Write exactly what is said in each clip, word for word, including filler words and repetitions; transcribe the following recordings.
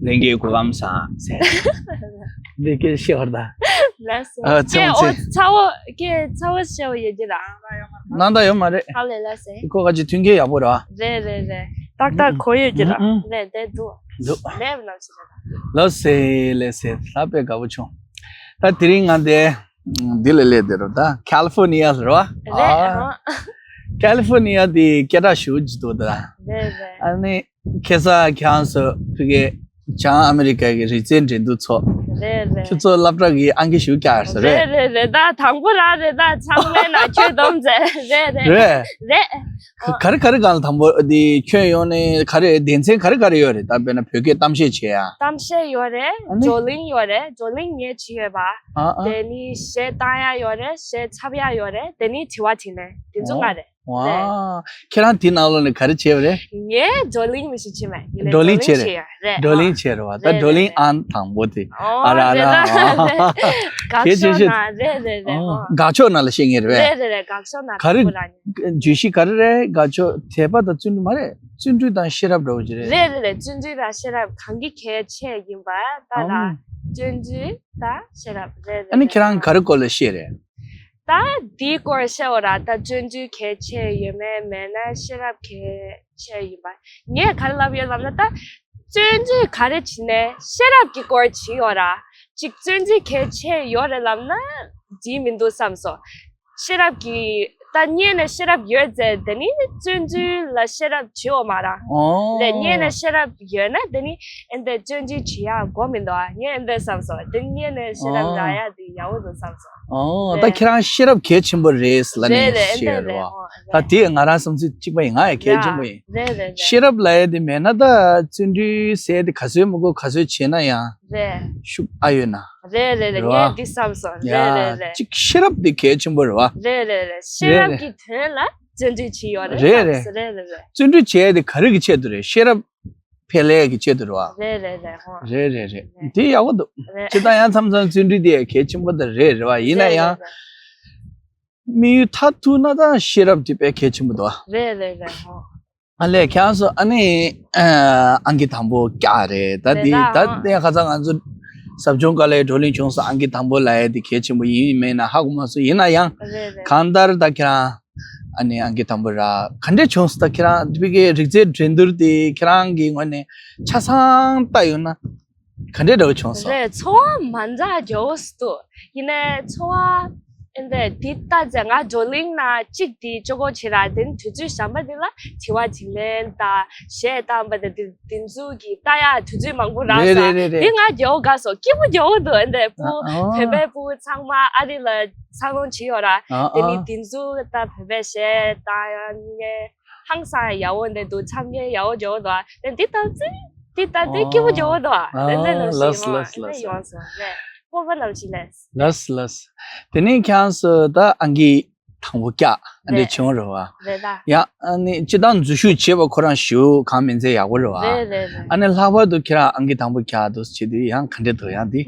ལྷན་རྒྱས་སྐུ་ཁམས་བཟང་ཟེར། འདི་སྐད་བཤད་བར་ད། ལགས་སོ། ཨ་ཚེ་ཨོ་ཚེ། ཚ་བོ་སྐད་ཚ་བོ་བཤད་བ་ཡོད་ཀྱི་ར། ནང་ད་ཡོད་མ་རེད། ཧ་ལས་ལགས་སེ། ཁོ་ག་ཅི་མཐུན་རྐྱེན་ཡག་པོ་ར། རེད་རེད་རེད། ཏག་ཏག་གོ་ཡོད་ཀྱི་ར། ཨུ་ཨུ། རེད་དེ་འདུག་འདུག་ལས་ནམ་ཞིག་རེད། ལགས་སེ་ལགས་སེ། ལྷག་པའི་དགའ་པོ་བྱུང་། ད་དེ་རིང་ང་འདི་འདི་ལ་སླེབས་བསྡད་རོགས་ད། ཁ་ལི་ཧྥོ་ནི་ཡ་ཟེར་བ། རེད་ཨ། ཨ། ཁ་ལི་ཧྥོ་ནི་ཡ་དེ་སྐད་གྲགས་ཞེ་པོ་ཅིག་འདུག་ད། རེད་རེད། ཨ་ནི། ཁ་སང་ཁྱེད་རང་ཚོ་ཕ་གིའི་བྱང་ཨ་མི་རི་ཀ་གི་རིག་རྩལ་འགྲན་བསྡུར་ཚོགས། རེད་རེད། ཁྱོད་ཚོ་སློབ་གྲྭ་གི་ཨང་ཀི་ཞེ་པོ་བཀྱག་ཡོད་ས་རེད། རེད་རེད་རེད། ད་དང་པོ་རང་རེད། ད་ཚང་མའི་ནང་ཁྱོད་བསྡོམས་ཚེ་རེད་རེད། རེད། རེད། ག་རེ་ག་རེ་སྒང་ལ་དང་པོ་འདི་ཁྱོན་ཡོངས་ནས་ག་རེ་སྡེ་ཚན་ག་རེ་ག་རེ་ཡོད་རེད། ད་དཔེར་ན་བོད་སྐད་གཏམ་བཤད་བྱེད་ཡ། གཏམ་བཤད་ཡོད་རེད། ཨ་ནི། བགྲོ་གླེང་ཡོད་རེད། བགྲོ་གླེང་ངས་བྱས་ཡོད་པ། ཨ་ཨ། དེ་ནི་གཞས་བཏང་ཡ་ཡོད་རེད། གཞས་འཁྲབ་ཡ་ཡོད་རེད། དེ་ནི་དྲི་བ་དྲིས་ལན། དེ་ཚོ་ལྔ་རེད། ཝ། རེད། ཁྱེད་རང་དེའི་ནང་ལོགས་ནས་ག་རེ་བྱས་པ་རེད། ངས་བགྲོ་གླེང་མི་ཞིག་བྱས་མེད། ཡིན་ནའི་བགྲོ་གླེང་བྱས་རེད། བྱས་ཡོད་རེད། བགྲོ་གླེང་བྱས་རེད་བ། ད་རེད་བགྲོ་གླེང་རེད། ཨང་དང་པོ་དེ། ཨོ་ཨ་ར་ར། རེད་ད་རེད། དགའ་གལ་ཆེ་ཤོས་ཤོས། ན་རེད་རེད་རེད། ཨོ་ཨོ། དགའ་ཕྱོགས་ནང་ལ་བཤད་ངེས་རེད་པས། རེད་རེད་རེད། དགའ་ཕྱོགས་ན་ག་རེ། དང་པོ་རང་ཉིད། བརྗོད་གཞི་ག་རེ་རེད། དགའ་ཕྱོགས་དད་པ་དང་བརྩོན་འགྲུས་མ་རེད། བརྩོན་འགྲུས་དང་ཤེས་རབ་འདྲ་བོ་ཅིག་རེད། རེད་རེད་རེད། བརྩོན་འགྲུས་དང་ཤེས་རབ་གང་གི་གལ་ཆེ་ཡིན་པ་ལྟ་ལ། ཨང་། བརྩོན་འགྲུས་དང་ཤེས་རབ་རེད་རེད། ཨ་ནི་ཁྱེད་རང་ག་རེ་སྐོར་ལ་བཤད་རེད། ད་འདིའི་སྐོར་བཤད་འོ་ར། ད་བརྩོན་འགྲུས་གལ་ཆེ་ཡོད་མེད་མེད་ན་ཤེས་རབ་གལ་ཆེ་ཡིན་པ། ངས་ག་རེ་ལབ་ཡོད་ལབ་ན། ད་བརྩོན་འགྲུས་ག་རེ་བྱེད་ནས་ཤེས་རབ་ཀྱི་སྐོར་བྱེད་ཡོད་ར། ཅིག་བརྩོན་འགྲུས་གལ་ཆེ་ཡོད་རེད་ལབ་ན་འགྲིག་མི་འདུག་བསམ་སོང་། ཤེས་རབ་ཀྱི་ད་སྔོན་ནས་ཤེས་རབ་ཡོད་ཚེ་དེ་ནི་བརྩོན་འགྲུས་ལ་ཤེས་རབ་བྱེད་འོ་མ་ར། ཨོ། རེད། སྔོན་ནས་ཤེས་རབ་ཡོད་ན་དེ་ནི་ཨེ་འདྲ་བརྩོན་འགྲུས་བྱེད་ཡ་དགོས་མི་འདུག་ཨ། ངས་ཨེ་འདྲ་བསམ་སོང་། དེ་སྔོན་ནས་ཤེས་རབ་ཨོ་རག་ཡ་དེ་ཡག་པོ་འདུག་བསམ་སོང་། ཨོ། ད་རེད། ཁྱེད་རང་ཤེས་རབ་གལ་ཆེན་པོ་རེད་ལབ་རེད་ནས་རེད། ཨེ་བཤད་འདྲ་ཡོད་རེད་རེད། བ། ཨོ་ད་རེད། དེ་ང་རང་བསམ་ཚུལ་གཅིག་པ་ཡིན། ང་ཡང་གལ་ཆེན་པོ་ཡིན། རེད་རེད་རེད། ཤེས་རབ་ལབ་ཡ་དེ་མེད་ན་ད་བརྩོན་འགྲུས་ཟེར་ཡ་དེ་ག་ཚོད་མི་དགོས། ག་ཚོད་བྱས་ན་ཡང་རེད། ཤུགས་ཨ་ཡོད་ན། རེད་རེད་རེད། རེད་བ། ངས་འདི་བསམ་སོང་། ཡ། རེད་རེད་རེད། གཅིག་ཤེས་རབ་དེ་གལ་ཆེན་པོ་རེད་བ། རེད་རེད་རེད། ཤེས་རབ་རེད་རེད། ཀྱི་དོན་ལ་བརྩོན་འགྲུས་བྱེད་ཡོད་རེད། རེད་རེད། བསམ་སོང་། རེད་རེད་རེད། བརྩོན་འགྲུས་བྱས་ཏེ་ག་རེ་གི་ཆེད་དུ་རེད། ཤེས་རབ་འཕེལ་ཡས་ཀྱི་ཆེད་དུ་རེད་བ། རེད་རེད་རེད། ཧོ། རེད་རེད་རེད། རེད། དེ་ཡག་པོ་འདུག་རེད། སྤྱིར་བཏང་ཡང་མཚམས་མཚམས་བརྩོན་འགྲུས་དེ་ཡང་གལ་ཆེན་པོ་དེ་རེད་རེད་བ། ཡིན་ན་ཡང་རེད་རེད། དམིགས་ཡུལ་མཐར་ཐུག་ན་ད་ཤེས་རབ་དེ་དཔེ་གལ་ཆེན་པོ་འདུག་བ། རེད་རེད་རེད། ཧོ། ཨ་ལས་ཁྱེད་རང་ཚོ་ཨ་ནི་ཨ་ཨང་ཀི་དང་པོ་བཀྱག་རེད། ད་རེད་དེ་ད་ད། ཨང་། དེ་ཁ་སང་ང་ཚོ་ཟབ་སྦྱོང་སྐབས་ལ་བགྲོ་གླེང་བྱུང་སོང་། ཨང་ཀི་དང་པོ་ལབ་ཡ་དེ་གལ་ཆེན་པོ་ཡིན་མིན་ཧ་གོ་མ་སོང་། ཡིན་ན་ཡང་རེད་རེད། གང་ལྟར་ད་ཁྱེད་རང་ཨ་ནི་ཨང་ཀི་དང་པོ་རག་ག་འདྲས་བྱུང་སོང་། ད་ཁྱེད་རང་དེ་གའི་རིག་རྩལ་འགྲན་བསྡུར་དེ་ཁྱེད་རང་གི་ངོས་ནས་ཆ་ཚང་ལྟ་ཡོང་ན་ག་འདྲས་འདྲ་བོ་བྱུང་སོང་། རེད། ཚོར་བ་མ་འདྲ་འདྲ་བོ་ཞིག་འདུག་ཡིན་ནའི་ཚོར་བ་ཨེ་འདྲས་འདི་ལྟ་ཙང་ང་བགྲོ་གླེང་ནང་གཅིག་འདི་ཅོ་གོ་བྱེད་ར། དེ་ནི་དུས་ཚོད་གཞན་པ་འདི་ལ་དྲི་བ་དྲིས་ལན་དང་གཞས་བཏང་པ་དང་དེ་དེ་ཚོ་གི་ལྟ་ཡ་དུས་ཚོད་མང་པོ་རག་རེད་ས། རེད་རེད་རེད། དེ་ང་འདྲ་བོ་དགའ་སོང་། སྐྱིད་པོ་འདྲ་བོ་འདུག་ཨེ་འདྲས་ཨ་སྤུ་ཨ། བོད་པའི་སྤུ་གུ་ཚང་མ་ཨ་རི་ལ་འཚར་ལོངས་བྱེད་ཡོད་ར། ཨ་དེ་ནི་ཨ། དེ་ཚོ་ལྟ་བོད་པའི་གཞས་བཏང་ཡ་ངས་ཧང་སང་ཡག་པོ་འདྲ་འདུག་འཆམ་མཁན་ཡག་པོ་འདྲ་བོ་འདུག་དེ་འདི་ལྟ་ཙི་འདི་ལྟ་དུས་སྐྱིད་པོ་འདྲ་བོ་འདུག་དེ་འདྲ་ནང་བཞིན་ཡོང་ལགས་སོ་ལགས་སོ་ལགས་སོ། ཡོང་སོང་རེད། སྤོབས་པ་ནང་བཞིན་ལས། ལགས་སོ་ལགས་སོ། དེ་ནས་ཁྱེད་རང་ཚོ་ད་ཨང་ཀི་དང་པོ་བཀྱག་ཨ་འདྲས་རེད། བྱུང་རེད་བ། རེད་ད། ཡ་ཨ་ནི་སྤྱིར་བཏང་འཛུལ་ཞུགས་བྱས་པ་ཁོ་རང་ཞེ་པོ་གང་མིན་ཚད་ཡག་པོ་རེད་བ། རེད་རེད་རེད། ཨ་ནི་ལྷག་པར་དུ་ཁྱེད་རང་ཨང་ཀི་དང་པོ་བཀྱག་འདུག་བྱེད་དུས་ཡང་ག་འདྲས་འདུག་ཡང་འདི།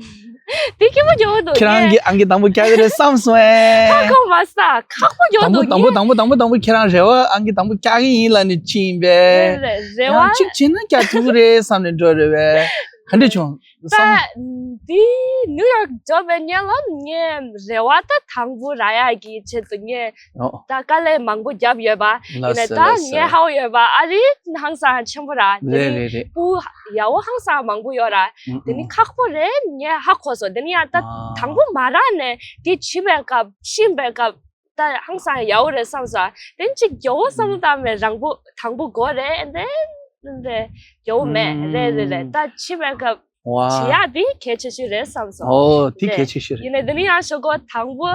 དེ་སྐྱིད་པོ་འདྲ་བོ་འདུག་ཁྱེད་རང་གིས་ཨང་ཀི་དང་པོ་བཀྱག་གི་རེད་བསམ་སོང་ཨེ། ཧ་གོ་མ་སོང་། ཁག་པོ་འདྲ་བོ་འདུག་དང་པོ་དང་པོ་དང་པོ་དང་པོ་ཁྱེད་རང་རེ་བ་ཨང་ཀི་དང་པོ་བཀྱག་གི་ཡིན་ལབ་ནས་ཕྱིན་པས། རེད་རེད། རེ་བ། ཡང་གཅིག་བྱས་ན་བཀྱག་ཐུབ་ཀྱི་རེད་བསམ་ནས་འགྲོ་རེད་པས། ག་འདྲས་བྱུང་། ད་བསམ། འདི་ནིའུ་ཡོག་འགྲོ་བའི་སྔོན་ལ་ངས་རེ་བ་ད་དང་པོ་རག་ཡག་གི་ཆེད་དུ་ངས་ཨོ། ད་དཀའ་ལས་མང་པོ་བརྒྱབ་ཡོད་པ། ཡིན་ནའི་ལགས་སོ་ད་ལགས་སོ། ངས་ཧ་གོ་ཡོད་པ་ཨ་རི་ཧང་སང་ཆེན་པོ་ར། དེ་རེད་ནི་རེད་རེད། སྤུ་ཡག་པོ་ཧང་སང་མང་པོ་ཡོད་ར། ཨུ་དེ་ནི་ཨུ། ཁག་པོ་རེད་ངས་ཧ་གོ་སོང་། དེ་ནི་ཡང་ད་ཨ། དང་པོ་མ་རག་ནས་དེ་བྱེད་པའི་སྐབས་ཤེས་པའི་སྐབས་ད་ཧང་སང་ཡག་པོ་རེད་བསམ་སོང་། དེ་ནི་གཅིག་ཡག་པོ་བསམ་བློ་བཏང་བའི་རང་པོ་དང་པོ་དགོས་རེད་དེ་དེ་ཡག་པོ་མེད། ཨུ། རེད་རེད་རེད། ད་བྱེད་པའི་སྐབས་ཝ། བྱེད་ཡག་དེ་གལ་ཆེ་ཤོས་རེད་བསམ་སོང་། ཨོ་དེ་རེད། གལ་ཆེ་ཤོས་རེད། ཡིན་ནའི་དེ་ནི་ཡང་ཞོག་གོ་དང་པོ་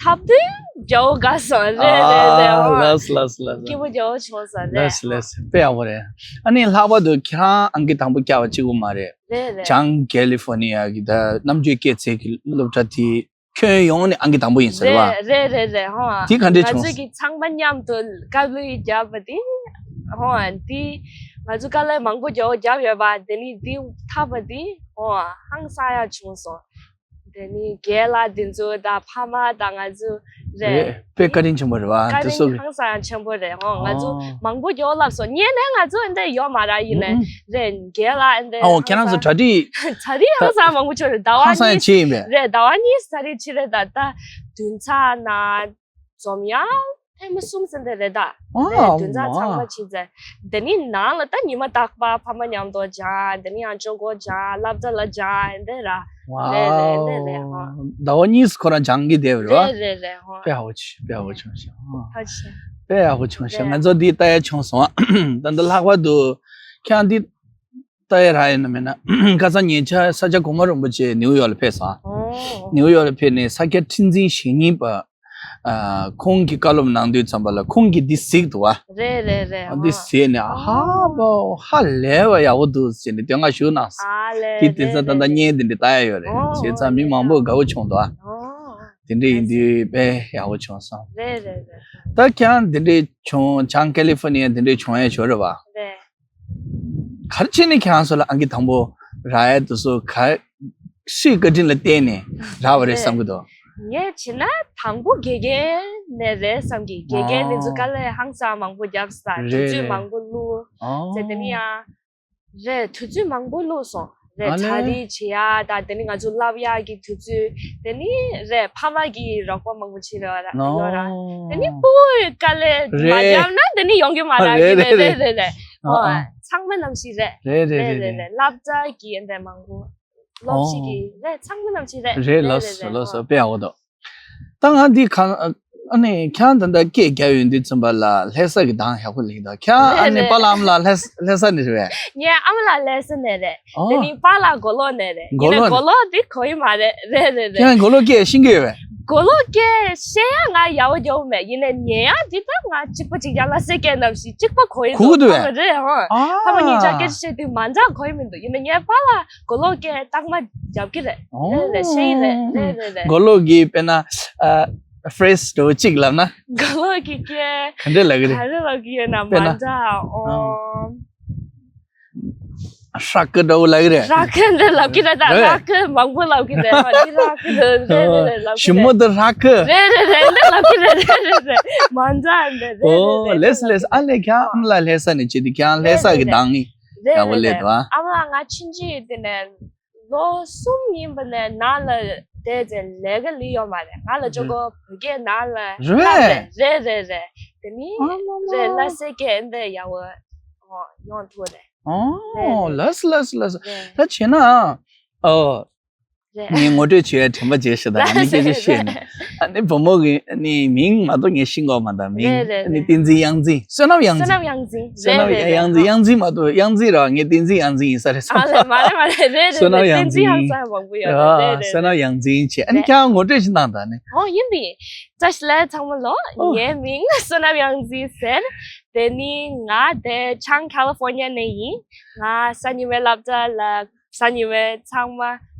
ཐབས་དུས་འདྲ་བོ་དགའ་སོང་། རེད་རེད་རེད། ཨ་ཨོ་ལགས་སོ་ལགས་སོ་ལགས་སོ། སྐྱིད་པོ་འདྲ་བོ་བྱུང་སོང་། རེད། ལགས་སོ་ལགས་སོ། དཔེ་ཡག་པོ་རེད། ཨ་ནི་ལྷག་པར་དུ་ཁྱེད་རང་ཨང་ཀི་དང་པོ་བཀྱག་པ་གཅིག་པུ་མ་རེད། རེད་རེད། བྱང་ཀེ་ལི་ཧྥོ་ནི་ཡ་གི་ད་རྣམ་དཔྱོད་སྐྱེད་ཚལ་གྱི་སློབ་གྲྭ་དེ་ཁྱོན་ཡོངས་ནས་ཨང་ཀི་དང་པོ་ཡིན་ཟེར་བ། རེད་རེད་རེད་རེད། ཧོ། དེ་ག་འདྲས་ང་བྱུང་། ཚོ་གི་ཚང་མ་མཉམ་དུ་བཀའ་བློན་བརྒྱབ་པ་དེ། ཧོ། དེ་ང་ཚོ་དཀའ་ལས་མང་པོ་རྒྱག་རྒྱབ་ཡོད་པ་དེ་ནི་དེ་ཐོབ་པ་དེ་ཧོ་ཧང་སང་ཡག་བྱུང་སོང་། དེ་ནི་རྒན་ལགས་འདི་ཚོ་དང་ཕ་མ་དང་ང་ཚོ་རེད། རེད། དཔེ་བཀའ་དྲིན་ཆེན་པོ་རེད་བ། བཀའ་དེ་དྲིན་སོགས་ཀྱི་ཧང་སང་ཆེན་པོ་རེད། ཧོ། ང་ཚོ་ཨོ། མང་པོ་མགྱོགས་ལབ་སོང་། ཉེ་ནས་ང་ཚོ་འདི་ཡོད་མ་ར་ཡིན་ནས། ཨུ་ཨུ། རེད། རྒན་ལགས་འདི་ཨོ། ཁྱེད་རང་ཚོ་གྲ་སྒྲིག་གྲ་སྒྲིག་ཧང་སང་མང་པོ་བྱུང་རེད། ཟླ་བ་ཧང་སང་གཉིས་ཆེ་ཡིན་པས། རེད། ཟླ་བ་གཉིས་གྲ་སྒྲིག་བྱས་རེད། ད་ད་བདུན་ཚར་ན་འཛོམས་ཡག་ཐེངས་མ་གསུམ་ཟིན་དེ་རེད་ད། ཨོ་རེད། བདུན་ཚར་མ་ཚང་མ་བྱས་ཚེ། དེ་ནི་ནང་ལ་ད་ཉི་མ་རྟག་པར་ཕ་མ་མཉམ་དུ་སྦྱང་། དེ་ནི་ཡང་ཅོ་གོ་སྦྱང་། སློབ་གྲྭ་ལ་སྦྱང་། འདི་ར། རེད་རེད་འདི་རེད། ཧོ། ཟླ་བ་གཉིས་ཁོ་རང་སྦྱང་གི་བསྡད་པ་རེད་བ། རེད་རེད་རེད། ཧོ། དཔེ་ཡག་པོ་བྱས། དཔེ་ཡག་པོ་བྱུང་ཤག་ཧོ། ཐུགས་རྗེ་ཆེ། དཔེ་ཡག་པོ་བྱུང་ཤག་རེད། ང་ཚོ་འདི་ལྟ་ཡག་བྱུང་སོང་། ད་འདི་ལྷག་པར་དུ་ཁྱེད་རང་འདི་ལྟ་ཡག་རག་ཡོད་ན་མེད་ན། ཁ་སང་ཉེ་ཆར་ས་སྐྱ་གོང་མ་རིན་པོ་ཆེ་ནིའུ་ཡོག་ལ་ཕེབས་སོང་། ཨོ། ནིའུ་ཡོག་ལ་ཕེབས་ནས་ས་སྐྱ་ཁྲི་འཛིན་ཞེ་གཉིས་པ། ཨ། ཁོང་གིས་བཀའ་སློབ་གནང་དུས་ཙམ་པ་ལ་ཁོང་གིས་འདི་གཟིགས་འདུག་བ། རེད་རེད་རེད། ཨ། འདི་གཟིགས་ནས་ཨ་ཧ་པོ་ཧ་ལས་པ་ཡག་པོ་འདུག་ཟེར་ནས་དེ་སྔ་ཞུ་གནང་སོང་། ཨ་ལས། དེ་དེ་རེད་ཚོ་ད་ལྟ་རེད། བརྙན་དེ་འདྲ་ལྟ་ཡག་ཡོད་རེད། ཨོ། བྱས་ཙང་མི་མང་པོ་དགའ་བོ་བྱུང་འདུག་ཨ། ཨོ། དེ་འདྲ་ཡིན་དུས་དཔེ་ཡག་པོ་བྱུང་སོང་། རེད་རེད་རེད། ད་ཁྱེད་རང་དེ་འདྲ་བྱུང་བྱང་ཀེ་ལི་ཧྥོར་ནི་ཡ་དེ་འདྲ་བྱུང་ཡག་ཡོད་རེད་བ། རེད། ག་རེ་བྱས་ནས་ཁྱེད་རང་ཚོ་ལ་ཨང་ཀི་དང་པོ་རག་ཡག་དེ་ཚོ་ག་སུའི་བཀའ་དྲིན་ལ་བརྟེན་ནས་རག་པ་རེད་བསམ་གྱི་འདུག་ངས་བྱས་ན་དང་པོ་དགེ་རྒན་ནས་རེད་བསམ་གྱི། དགེ་རྒན་དེ་ཚོ་དཀའ་ལས་ཧང་སང་མང་པོ་བརྒྱབ་ས། རེད་དུས་ཚོད་རེད། མང་པོ་བླུགས། ཨོ། ཟེར་དེ་ནི་ཡང་། རེད། དུས་ཚོད་མང་པོ་བླུགས་སོང་། རེད། ཨ་ལས། གྲ་སྒྲིག་བྱེད་ཡག་དང་། དེ་ནི་ང་ཚོ་བསླབ་ཡག་གི་དུས་ཚོད། དེ་ནི་རེད། ཕ་མ་གི་རོགས་པ་མང་པོ་བྱེད་རོགས་ར་ནོ། ཡོད་ར། དེ་ནི་སྤུ་གུས་དཀའ་ལས་མ་རེད། བརྒྱབ་ན་དེ་ནི་ཡོང་གི་མ་ར། རེད་ཡིན་ནས་རེད་རེད་རེད་རེད། རེད། ཨ་ཨོ། ཨ། ཚང་མ་ནང་བཞིན་རེད། རེད་རེད་རེད་རེད་རེད། རེད། སློབ་གྲྭ་གི་འདི་མང་པོ། སློབ་ཕྱི་གི། ཨོ། རེད། ཚང་མ་ནང་བཞིན་རེད། རེད། རེད་ལགས་རེད་སོ་རེད། ལགས་སོ། ཨོ། དཔེ་ཡག་པོ་འདུག་ད་ང་འདི་གང་། ཨ་ནི་ཁྱེད་རང་ད་ལྟ་སྐད་རྒྱག་ཡོང་དུས་ཙམ་པ་ལ་ལྷ་ས་གི་གདངས་ཡག་པོ་སླེབས་འདུག་ཁྱེད་རང་ཨ་ནི་རེད་པཱ་ལགས་ཨ་མ་ལགས་ལྷ་ས་ལྷ་ས་ནས་རེད་པས། ངའི་ཨ་མ་ལགས་ལྷ་ས་ནས་རེད། ཨོ། དེ་ནི་པཱ་ལགས་མགོ་ལོག་ནས་རེད། ཡིན་ནའི་མགོ་ལོག་མགོ་ལོག་འདི་གོ་ཡི་མ་རེད། རེད་རེད་རེད། ཁྱེད་རང་མགོ་ལོག་སྐད་ཤེས་ཀྱི་ཡོད་པས། མགོ་ལོག་སྐད་བཤད་ཡག་ང་ཡག་པོ་རྒྱག་གི་མེད། ཡིན་ནའི་ཉན་ཡག་འདི་ད་ང་གཅིག་པ་གཅིག་རྐྱང་ལ་སེ་སྐད་ནམ་ཞིག་གཅིག་པ་གོ་ཡི་གོ་གི་འདུག་འདུག་པས། རེད་ཧོ། ཨ། ཕ་མ་གཉིས་ཆ་སྐད་ཆ་བཤད་དུས་མ་འདྲ་གོ་ཡི་མི་འདུག་ཡིན་ནའི་ངའི་པཱ་ལགས་མགོ་ལོག་སྐད་རྟགས་མ་རྒྱབ་ཀྱི་རེད། ཨོ། རེད་རེད། ཤེས་ཀྱི་རེད། རེད་རེད་རེད། མགོ་ལོག་གི་དཔེར་ན་ཨ་ཕི་རེ་སི་འདྲ་བོ་གཅིག་ལབ་ན། མགོ་ལོག་གི་སྐད་ག་འདྲ་ལབ་ཀྱི་རེད། ག་འདྲ་ལབ་ཀྱི་ཡོད་ན་དཔེར་ན། མ་འདྲ། ཨོ། ཧྲ་ཀི་འདྲ་བོ་ལབ་ཀྱི་རེད། ཧྲ་ཀི་འདྲ་ལབ་ཀྱི་རེད་ད། རེད། ཧྲ་ཀི་མང་པོ་ལབ་ཀྱི་རེད། ཨ་འདི་ཧྲ་ཀི་འདྲ་རེད་རེད་ལབ་ཀྱི་རེད། ཞི་མོ་འདི་ཧྲ་ཀི། རེད་རེད་རེད། འདི་ལབ་ཀྱི་རེད། རེད་རེད་རེད། མ་འདྲ་འདི་རེད། ཨོ་རེད་རེད། ལགས་སོ་ལགས་སོ། ཨ་ལས་ཁྱེད་རང་ཨ་མ་ལགས་ལྷ་ས་ནས་བྱས་དུས་ཁྱེད་རང་ལྷ་ས་གི་གདངས་ནི་ཡག་པོ་སླེབས་འདུག་ཨ། ཨ་མ་ལགས་ང་ཕྱིན་ཆད་དེ་ནས་ལོ་གསུམ་ཡིན་པ་ནས་ནང་ལ་བསྡད་དེ་ལས་ཀ་ལས་ཡོད་མ་རེད། ང་ལ་ཅོ་གོ་བོད་སྐད་ནང་ལ་རེད། བསླབས་རེད། རེད་རེད་རེད། དེ་ནི་ཨ་མ་མ། རེད། ལྷ་སའི་སྐད་འདི་ཡག་པོ་ཡོང་ཐུབ་རེད། ཨོ་རེད་རེད། ལགས་སོ་ལགས་སོ་ལགས་སོ། རེད། ད་བྱས་ན་ཨོ། རེད། ངས་ངོ་སྤྲོད་བྱེད་ཡ་དྲན་པ་བརྗེད་ཤག་ད་ཨ་ནི་སྐད་ཆ་བཤད་ནས། ཨ་ནི་བུ་མོ་གི་ཨ་ནི་མིང་མ་གཏོགས་ངས་ཤེས་ཀྱི་ཡོད་མ་རེད། མིང་རེད་རེད་ཨ་ནི་རེད། བསྟན་འཛིན་གཡང་འཛིན། བསོད་ནམས་གཡང་འཛིན། བསོད་ནམས་གཡང་འཛིན། བསོད་ནམས་གཡང་འཛིན། རེད་རེད་གཡང་འཛིན། རེད། གཡང་འཛིན་མ་གཏོགས་གཡང་འཛིན་ར། ངས་བསྟན་འཛིན་གཡང་འཛིན་ཡིན་ས་རེད་བསམ། ཨ་ལས། མ་རེད་མ་རེད། རེད་རེད། བསོད་ནམས་གཡང་འཛིན། བསྟན་འཛིན་ཡང་ས་མང་པོ་ཡོད་རེད། རེད་རེད་རེད། བསོད་ནམས་གཡང་འཛིན་བྱས། ཨ་ནི་རེད། ཁྱེད་རང་ངོ་སྤྲོད་ཅིག་གནང་དང་ནི། ཨོ་ཡིན་དེ། བཀྲ་ཤིས་བདེ་ལེགས་ཚང་མ་ལོ། ཨོ། ངའི་མིང་བསོད་ནམས་གཡང་འཛིན་ཟེར། དེ་ནི་ང་དེ་བྱང་ཁ་ལི་ཧྥོར་ནི་ཡ་ནས་ཡིན། ང་གཟའ་ཉི་མའི་སློབ་གྲྭ་ལ། གཟའ་ཉི་མའི་ཚང་མ་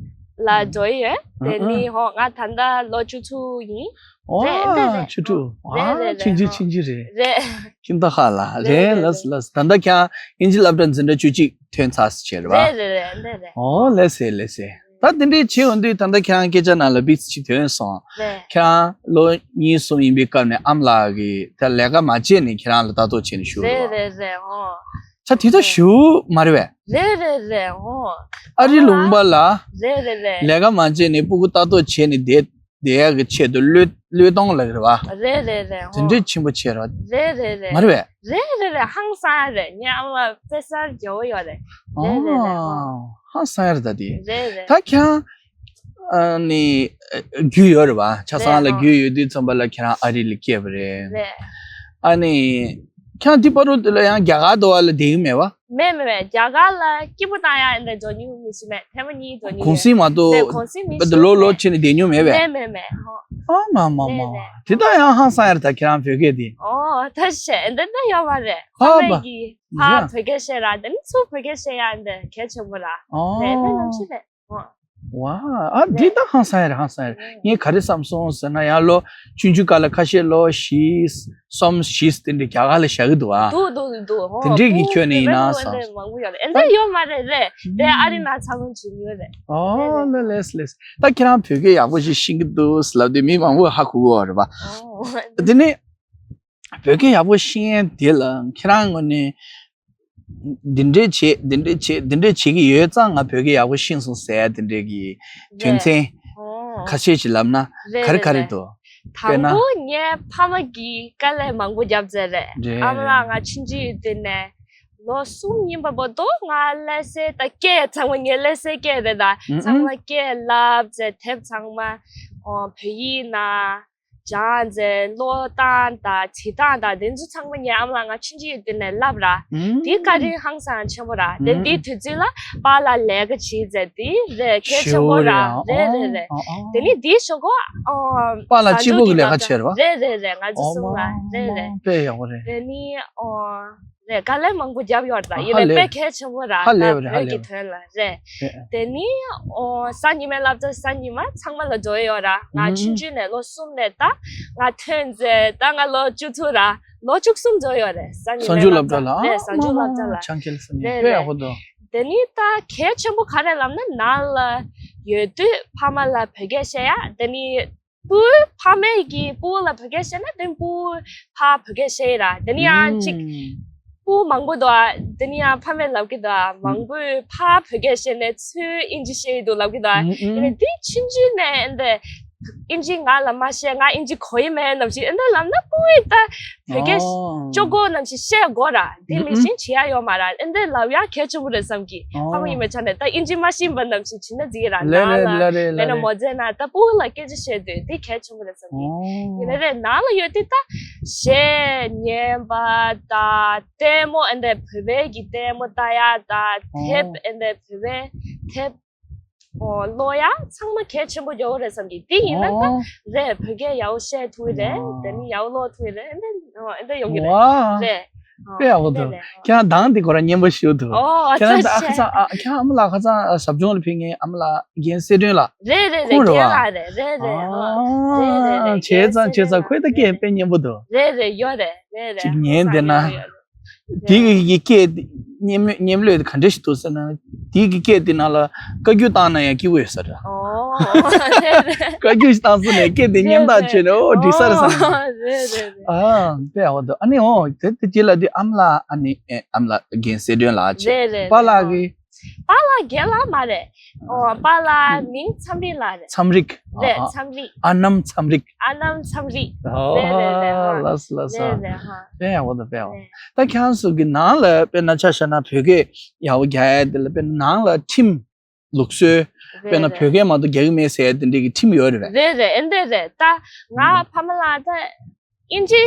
ལ་འགྲོ་ཡི་ཡོད། དེ་ཨ་ནི་ཨ་ཧོ་ང་ད་ལྟ་ལོ་བཅུ་དྲུག་ཡིན། ཨོ་རེད་འདི་རེད། བཅུ་དྲུག་རེད་ཨ་རེད་རེད། ཆུང་ཆུང་ཆུང་ཆུང་རེད། རེད། ཁྱིམ་ཐོག་ཁག་ལ་རེད་རེད། ལགས་སོ་ལགས་སོ། ད་ལྟ་ཁྱེད་རང་དབྱིན་ཇི་སློབ་གྲྭ་འཛིན་གྲྭ་བཅུ་གཅིག་ཐོན་ཚར་ཟེར་བྱས་རེད་བ། རེད་རེད་རེད་འདི་རེད། ཨོ་ལགས་སེ་ལགས་སེ། ད་དེ་འདྲའི་བྱེད་འོང་དུས་ད་ལྟ་ཁྱེད་རང་སྐད་ཆ་ནང་ལ་བིས་ཅིག་ཐོན་སོང་། རེད། ཁྱེད་རང་ལོ་གཉིས་གསུམ་ཡིན་པའི་སྐབས་ནས་ཨ་མ་ལགས་ཀྱིས་ད་ལས་ཀ་མ་བྱས་ནས་ཁྱེད་རང་ལ་ལྟ་རྟོག་བྱས་ནས་བཞུགས་རེད་རེད་བ། རེད་རེད་ཨོ། ད་དེ་ད་ཞུ་མ་རེད་བས། རེད་རེད་རེད་ཨོ། ཨ་རི་ལུང་པ་ལ་རེད་རེད་རེད། ལས་ཀ་མ་བྱས་ནས་སྤུ་གུ་ལྟ་རྟོག་བྱས་ནས་བསྡད་བསྡད་ཡག་གི་ཆེད་དུ་བློས་བློས་གཏོང་ལབ་ཀྱི་རེད་བ། རེད་རེད་རེད་ཨོ། དེ་འདྲའི་ཆེན་པོ་བྱས་རེད་བ། རེད་རེད་རེད། མ་རེད་བས། རེད་རེད་རེད། ཧང་སང་ཡ་རེད། ངའི་ཨ་མ་དཔེ་གསར་རྒྱལ་པོ་ཡོད་རེད། རེད་རེད་རེད་ཨོ། ཨོ། ཧང་སང་ཡ་རེད་ད་དེ། རེད་རེད། ད་ཁྱེད་རང་ཨ་ནི་རྒྱུས་ཡོད་རེད་བ། ཆ་ཚང་ལ་རེད་ཨོ། རྒྱུས་ཡོད་དུས་ཙམ་པ་ལ་ཁྱེད་རང་ཨ་རི་ལ་སྐྱེས་པ་རེད། རེད། ཨ་ནི་ཁྱེད་རང་དེ་བར་དུ་ལ་ཡང་རྒྱ་གར་དུ་བ་ལ་བསྡད་ཡོད་མེད་བ། མེད་མེད་མེད། རྒྱ་གར་ལ་སྐྱིད་པོ་བཏང་ཡ་འདྲ་འགྲོ་མྱོང་མི་ཤེས་མེད། ཐེངས་མ་གཉིས་འགྲོ་མྱོང་། གུང་སེང་མ་གཏོགས། རེད་གུང་སེང་མི་ཤེས་ལོ་ལོ་མེད། ཕྱིན་ནས་བསྡད་མྱོང་མེད་པས། མེད་མེད་མེད་ཧོ། ཨ་མ་མ་མ། རེད་རེད། དེ་ད་ཡང་ཧང་སང་ཡ་རེད་ད་ཁྱེད་རང་བོད་སྐད་དེ། ཨོ་ད་བཤད་འདི་ད་ཡོད་མ་རེད། ཨ་ཕ་མ་གིས་ཕར་ཡ་བོད་སྐད་བཤད་ར་དེ་ནི་ཚུར་བོད་སྐད་བཤད་ཡ་འདི་གལ་ཆེན་པོ་ར། ཨོ། རེད་འདི་ནམ་ཞིག་རེད། ཨོ། ཝ། ཨ་འདི་ད་ཧང་སང་ཡ་རེད། ཧང་སང་ཡ་རེད། ངས་ག་རེ་བསམ་སོང་ཟེར་ན། ཡང་ལོ་ཆུང་ཆུང་སྐབས་ལ་ཁ་ཤས་ལོ་བཞི་གསུམ་བཞི་དེ་འདྲ་རྒྱ་གར་ལ་བཞག་གི་འདུག་ཨ། འདུག་འདུག་འདུག་འདུག་ཨོ། དེ་འདྲས་ཀྱི་ཁྱོན་ནས་ཡིན་ན་བསམ་སོང་། མང་པོ་ཡོད་རེད། ཨེ་འདྲ་ཡོད་མ་རེད། རེད་དེ། ཨ་རི་ནང་འཚར་ལོངས་བྱེད་མྱོང་རེད། ཨོ་ལེ་ལེས་ལེས། ད་ཁྱེད་རང་བོད་སྐད་ཡག་པོ་ཞིག་ཤེས་ཀྱི་འདུག་ལབ་དུས་མི་མང་པོས་ཧ་གོ་གི་ཡོད་རེད་པ། ཨོ། དེ་ནས་བོད་སྐད་ཡག་པོ་ཤེས་མཁན་དེ་ལ་ཁྱེད་རང་ངོས་ནས་འདི་འདྲས་བྱེད། འདི་འདྲས་བྱེད། འདི་འདྲས་བྱེད་ཀྱི་ཡོད་ཙང་ང་བོད་སྐད་ཡག་པོ་ཤེས་སོང་ཟེར་དེ་འདྲས་ཀྱི་དོན་ཚན་ཨོ། ཁ་ཤས་ཤིག་ལབ་ན་རེད་ག་རེ་རེད་ག་རེ་རེད། འདུག་དཔེར་ན། དང་པོ་ངའི་ཕ་མ་གིས་དཀའ་ལས་མང་པོ་བརྒྱབ་མཛད་རེད། རེད། ཨ་མ་ལགས་ང་ཆུང་ཆུང་ཡོད་དུས་ནས་ལོ་གསུམ་ཡིན་པ་བར་དུ་ང་ཀླད་ཟས་དང་སྐད་ཚང་མ་ངའི་ཀླད་ཟས་སྐད་རེད་ད། ཨུ་ཚང་ཨུ། མ་སྐད་བསླབས་མཛད། དེབ་ཚང་མ་ཨོ་བོད་ཡིག་ནང་སྦྱངས་མཛད། ཀློག་སྟངས་དང་བྲིས་སྟངས་དང་དེ་ཚོ་ཚང་མ་ངའི་ཨ་མ་ལགས་ང་ཆུང་ཆུང་ཡོད་དུས་ནས་བསླབས་ར། ཨུ། དེ་བཀའ་དྲིན་ཧང་སང་ཆེན་པོ་ར། དེ་ཨུ། དེའི་དུས་ཚོད་ལ་པཱ་ལགས་ལས་ཀ་བྱེད་མཛད། དེ་རེད་གལ་ཆེན་པོ་ར། ཞོ་རེད་ཨ། རེད་རེད་རེད། ཨོ་ཨོ་ཨོ། དེ་ནི་དེའི་ཞོ་གོ་ཨོ། པཱ་ལགས་གཅིག་པོ་གི་ལས་ཀ་བྱས་རེད་པ། རེད་རེད་རེད། ང་ཚོ་ཨོ་གསུམ་ལ་མ་རེད་རེད། དཔེ་ཡག་པོ་རེད། དེ་ནི་ཨོ་རེད། དཀའ་ལས་མང་པོ་བརྒྱབ་ཡོད་རེད་ད། ཨ་ཡིན་ནའི་ཧ་ལས་པ་དཔེ་གལ་ཆེན་པོ་ར། ཧ་ལས་པ་རེད། ད་ཧ་བོད་ཀྱི་ལས་པ་དོན་ལ་རེད། རེད། དེ་ནི་ཨོ་གཟའ་ཉི་མའི་སློབ་གྲྭ་གཟའ་ཉི་མ་ཚང་མ་ལ་འགྲོ་ཡི་ཡོད་ར། ང་ཨུ་ཆུང་ཆུང་ནས་ལོ་གསུམ་ནས་ད་ང་ཐོན་མཛད། ད་ང་ལོ་བཅུ་དྲུག་ར། ལོ་བཅུ་གསུམ་འགྲོ་ཡོད་རེད། གཟའ་ཉི་མའི་གཟའ་མཇུག་སློབ་གྲྭ་ལ། རེད། གཟའ་མཇུག་སློབ་གྲྭ་ལ། ཨ་མ་མ་ཆང་ཁེལ་ས་ནས་རེད་དཔེ་ཡག་རེད། པོ་འདུག་དེ་ནི་ད་གལ་ཆེན་པོ་ག་རེ་ལབ་ན་ནང་ལ་ཡོད་དུས་ཕ་མ་ལ་བོད་སྐད་བཤད་ཡ། དེ་ནི་སྤུ་ཕ་མས་ཀྱིས་སྤུ་ལ་བོད་སྐད་བཤད་ན་དེ་སྤུ་ཕར་བོད་སྐད་བཤད་ཡི་ར། དེ་ནི་ཡང་ཅིག་ཨུམ། སྤུ་མང་པོ་འདུག་ཨ། དེ་ནི་ཡང་ཕ་མས་ལབ་ཀྱི་འདུག་ཨ། མང་པོས་ཕར་བོད་སྐད་བཤད་ནས་ཚུར་ཨིན་ཇི་བཤད་ཡི་འདུག་ལབ་ཀྱི་འདུག་ཨ། ཨུམ་ཨུམ། ཡིན་ནའི་དེ་ཆུང་ཆུང་ནས་འདི་ཨིན་ཇི་ང་ལ་མ་བཤད། ང་ཨིན་ཇི་གོ་ཡི་མེད་ནམ་ཞིག་ཨེ་འདྲ་ལབ་ན་སྤུ་ཡིས་ད་བོད་སྐད་ཨོ། ཅོག་གོ་ནམ་ཞིག་བཤད་དགོས་ར། དེ་ཨུམ་མི་ཨུམ། ཤེས་བྱེད་ཡ་ཡོད་མ་ར། ཨེ་འདྲ་ལབ་ཡ་གལ་ཆེན་པོ་རེད་བསམ་གི། ཨོ། ཕ་མ་ཡིན་པའི་ཆ་ནས་ད་ཨིན་ཇི་མ་ཤེས་པ་ནམ་ཞིག་བྱས་ན་འགྲིག་གི་ར། ལ་ནང་རེ་ལ་ལ་རེ་ལ་མེད་ན་རེ། མོ་ཟེར་ན་ད་སྤུ་ལ་སྐད་ཆ་བཤད་དུས་དེ་གལ་ཆེན་པོ་རེད་བསམ་གི། ཨོ། ཡིན་ན་རེད་ནང་ལ་ཡོད་དུས་ད་གཞས་ཉན་པ་ད་ལྟད་མོ་ཨེ་འདྲ་བོད་པའི་གི་ལྟད་མོ་ལྟ་ཡ་ད་ཨོ། དེབ་ཨེ་འདྲ་བོད་པའི་དེབ་ཨོ་ཀློག་ཡ་ཚང་མ་གལ་ཆེན་པོ་ཡོད་རེད་བསམ་གི། དེ་ཡིན་ན་ད་ཨོ། རེད་བོད་སྐད་ཡག་པོ་བཤད་ཐུབ་ཀྱི་རེད། ཨོ། དེ་ནི་ཡག་པོ་ཀློག་ཐུབ་ཀྱི་རེད། ཨེ་འདྲ་ཨོ་ཨེ་འདྲ་ཡོང་གི་རེད། ཝ། རེད། ཨོ་དཔེ་ཡག་པོ་འདུག་རེད་རེད། ཁྱེད་རང་གདངས་དེ་ཁོ་རང་སྙན་པོ་ཞེ་པོ་འདུག་ཨོ་ཁྱེད་རང་ད་ཨ་ཁ་ཚང་ཨ་ཁྱེད་རང་ཨ་མ་ལགས་ཁ་ཚང་ཨ་ཟབ་སྦྱོང་ལ་ཕེབས་མཁན་ཨ་མ་ལགས་རྒན་གསལ་སྒྲོན་ལགས། རེད་རེད་རེད། ཁོང་རེད་རྒན་པ། ལགས་རེད། རེད་རེད། ཨོ་རེད་རེད་རེད། ཨ་ཁྱེད་ཚང་ཁྱེད་ཚང་ཁོས་ད་སྐད་དཔེ་སྙན་པོ་འདུག་རེད་རེད། ཡོད་རེད། རེད་རེད། ཅིག་ཉན་བསྡད་ན། ཡོད་ཡོད་ཡོད། དེ་གི་གི་སྐད་དེ་སྙན་མོ་སྙན་ལོས་དེ་ག་འདྲ་ཞིག་འདུག་ཟེར་ན། དེ་གི་སྐད་དེ་ནང་ལ་བཀའ་བཀྱོན་བཏང་ན་ཡང་སྐྱིད་པོ་ཡོད་ས་རེད། ཨོ་རེད་རེད། བཀའ་བཀྱོན་ཞིག་བཏང་སོང་ནས་སྐད་དེ་སྙན་ཐག་ཆོད་ནས་ཨོ་འགྲིག་ས་རེད་བསམ། ཨོ་རེད་རེད་རེད། ཨ་དཔེ་ཡག་པོ་འདུག་ཨ་ནི་ཨོ་དེ་དེ་རྗེས་ལ་དེ་ཨ་མ་ལགས་ཨ་ནི་ཨེ་ཨ་མ་ལགས་རྒན་གསལ་སྒྲོན་ལགས་བྱས། རེད་རེད་རེད། པཱ་ལགས་ཀྱིས། པཱ་ལགས་རྒན་ལགས་མ་རེད། ཨོ་པཱ་ལགས་མིང་མཚམས་རིག་ལགས་རེད། མཚམས་རིག་རེད། ཨ་མཚམས་རིག་ཨ་ནམ་མཚམས་རིག་ཨ་ནམ་མཚམས་རིག་ཨོ་རེད་རེད་རེད། ཨ་ལགས་སོ་ལགས་སོ། རེད་རེད་ཧ། དཔེ་ཡག་པོ་འདུག་དཔེ་ཡག་པོ། རེད། ད་ཁྱེད་རང་ཚོ་གི་ནང་ལ་དཔེར་ན་ཆ་བཞག་ན་བོད་སྐད་ཡག་པོ་རྒྱག་ཡ་དེ་ལ་དཔེར་ན་ནང་ལ་ཁྲིམས་ལུགས་སྲོལ་དཔེར་ན་རེད་རེད། བོད་སྐད་མ་གཏོགས་རྒྱག་གི་མེད་ཟེར་ཡ་དེ་འདྲས་ཀྱི་ཁྲིམས་ཡོད་རེད་པས། རེད་རེད། ཨེ་འདྲས་རེད། ད་ང་ཨ་ཕ་མ་ལགས་ད་ཨིན་ཇི་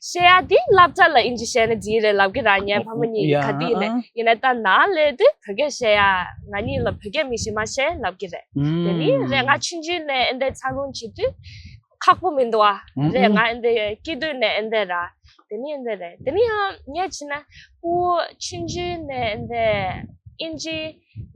བཤད་ཡ་དེ་སློབ་གྲྭ་ལ་ཨིན་ཇི་བཤད་ན་འགྲིག་རེད་ལབ་ཀྱི་ར། ངའི་ཕ་མ་གཉིས་ཡ་ག་དུས་ནས་ཡིན་ན་ད་ནང་སླེབས་དུས་བོད་སྐད་བཤད་ཡ་ང་གཉིས་ལ་བོད་སྐད་མི་ཤེས་མ་བཤད་ལབ་ཀྱི་རེད། དེ་ནི་རེད་ང་ཆུང་ཆུང་ནས་ཨེ་འདྲས་འཚར་ལོངས་བྱེད་དུས་ཁག་པོ་མི་འདུག་ཨ། རེད་ང་ཨེ་འདྲས་སྐྱེས་དུས་ནས་ཨེ་འདྲས་ར། དེ་ནི་ཨེ་འདྲས་རེད། དེ་ནི་ཡང་ངས་བྱས་ན་སྤུ་ཆུང་ཆུང་ནས་ཨེ་འདྲས་ཨིན་ཇི་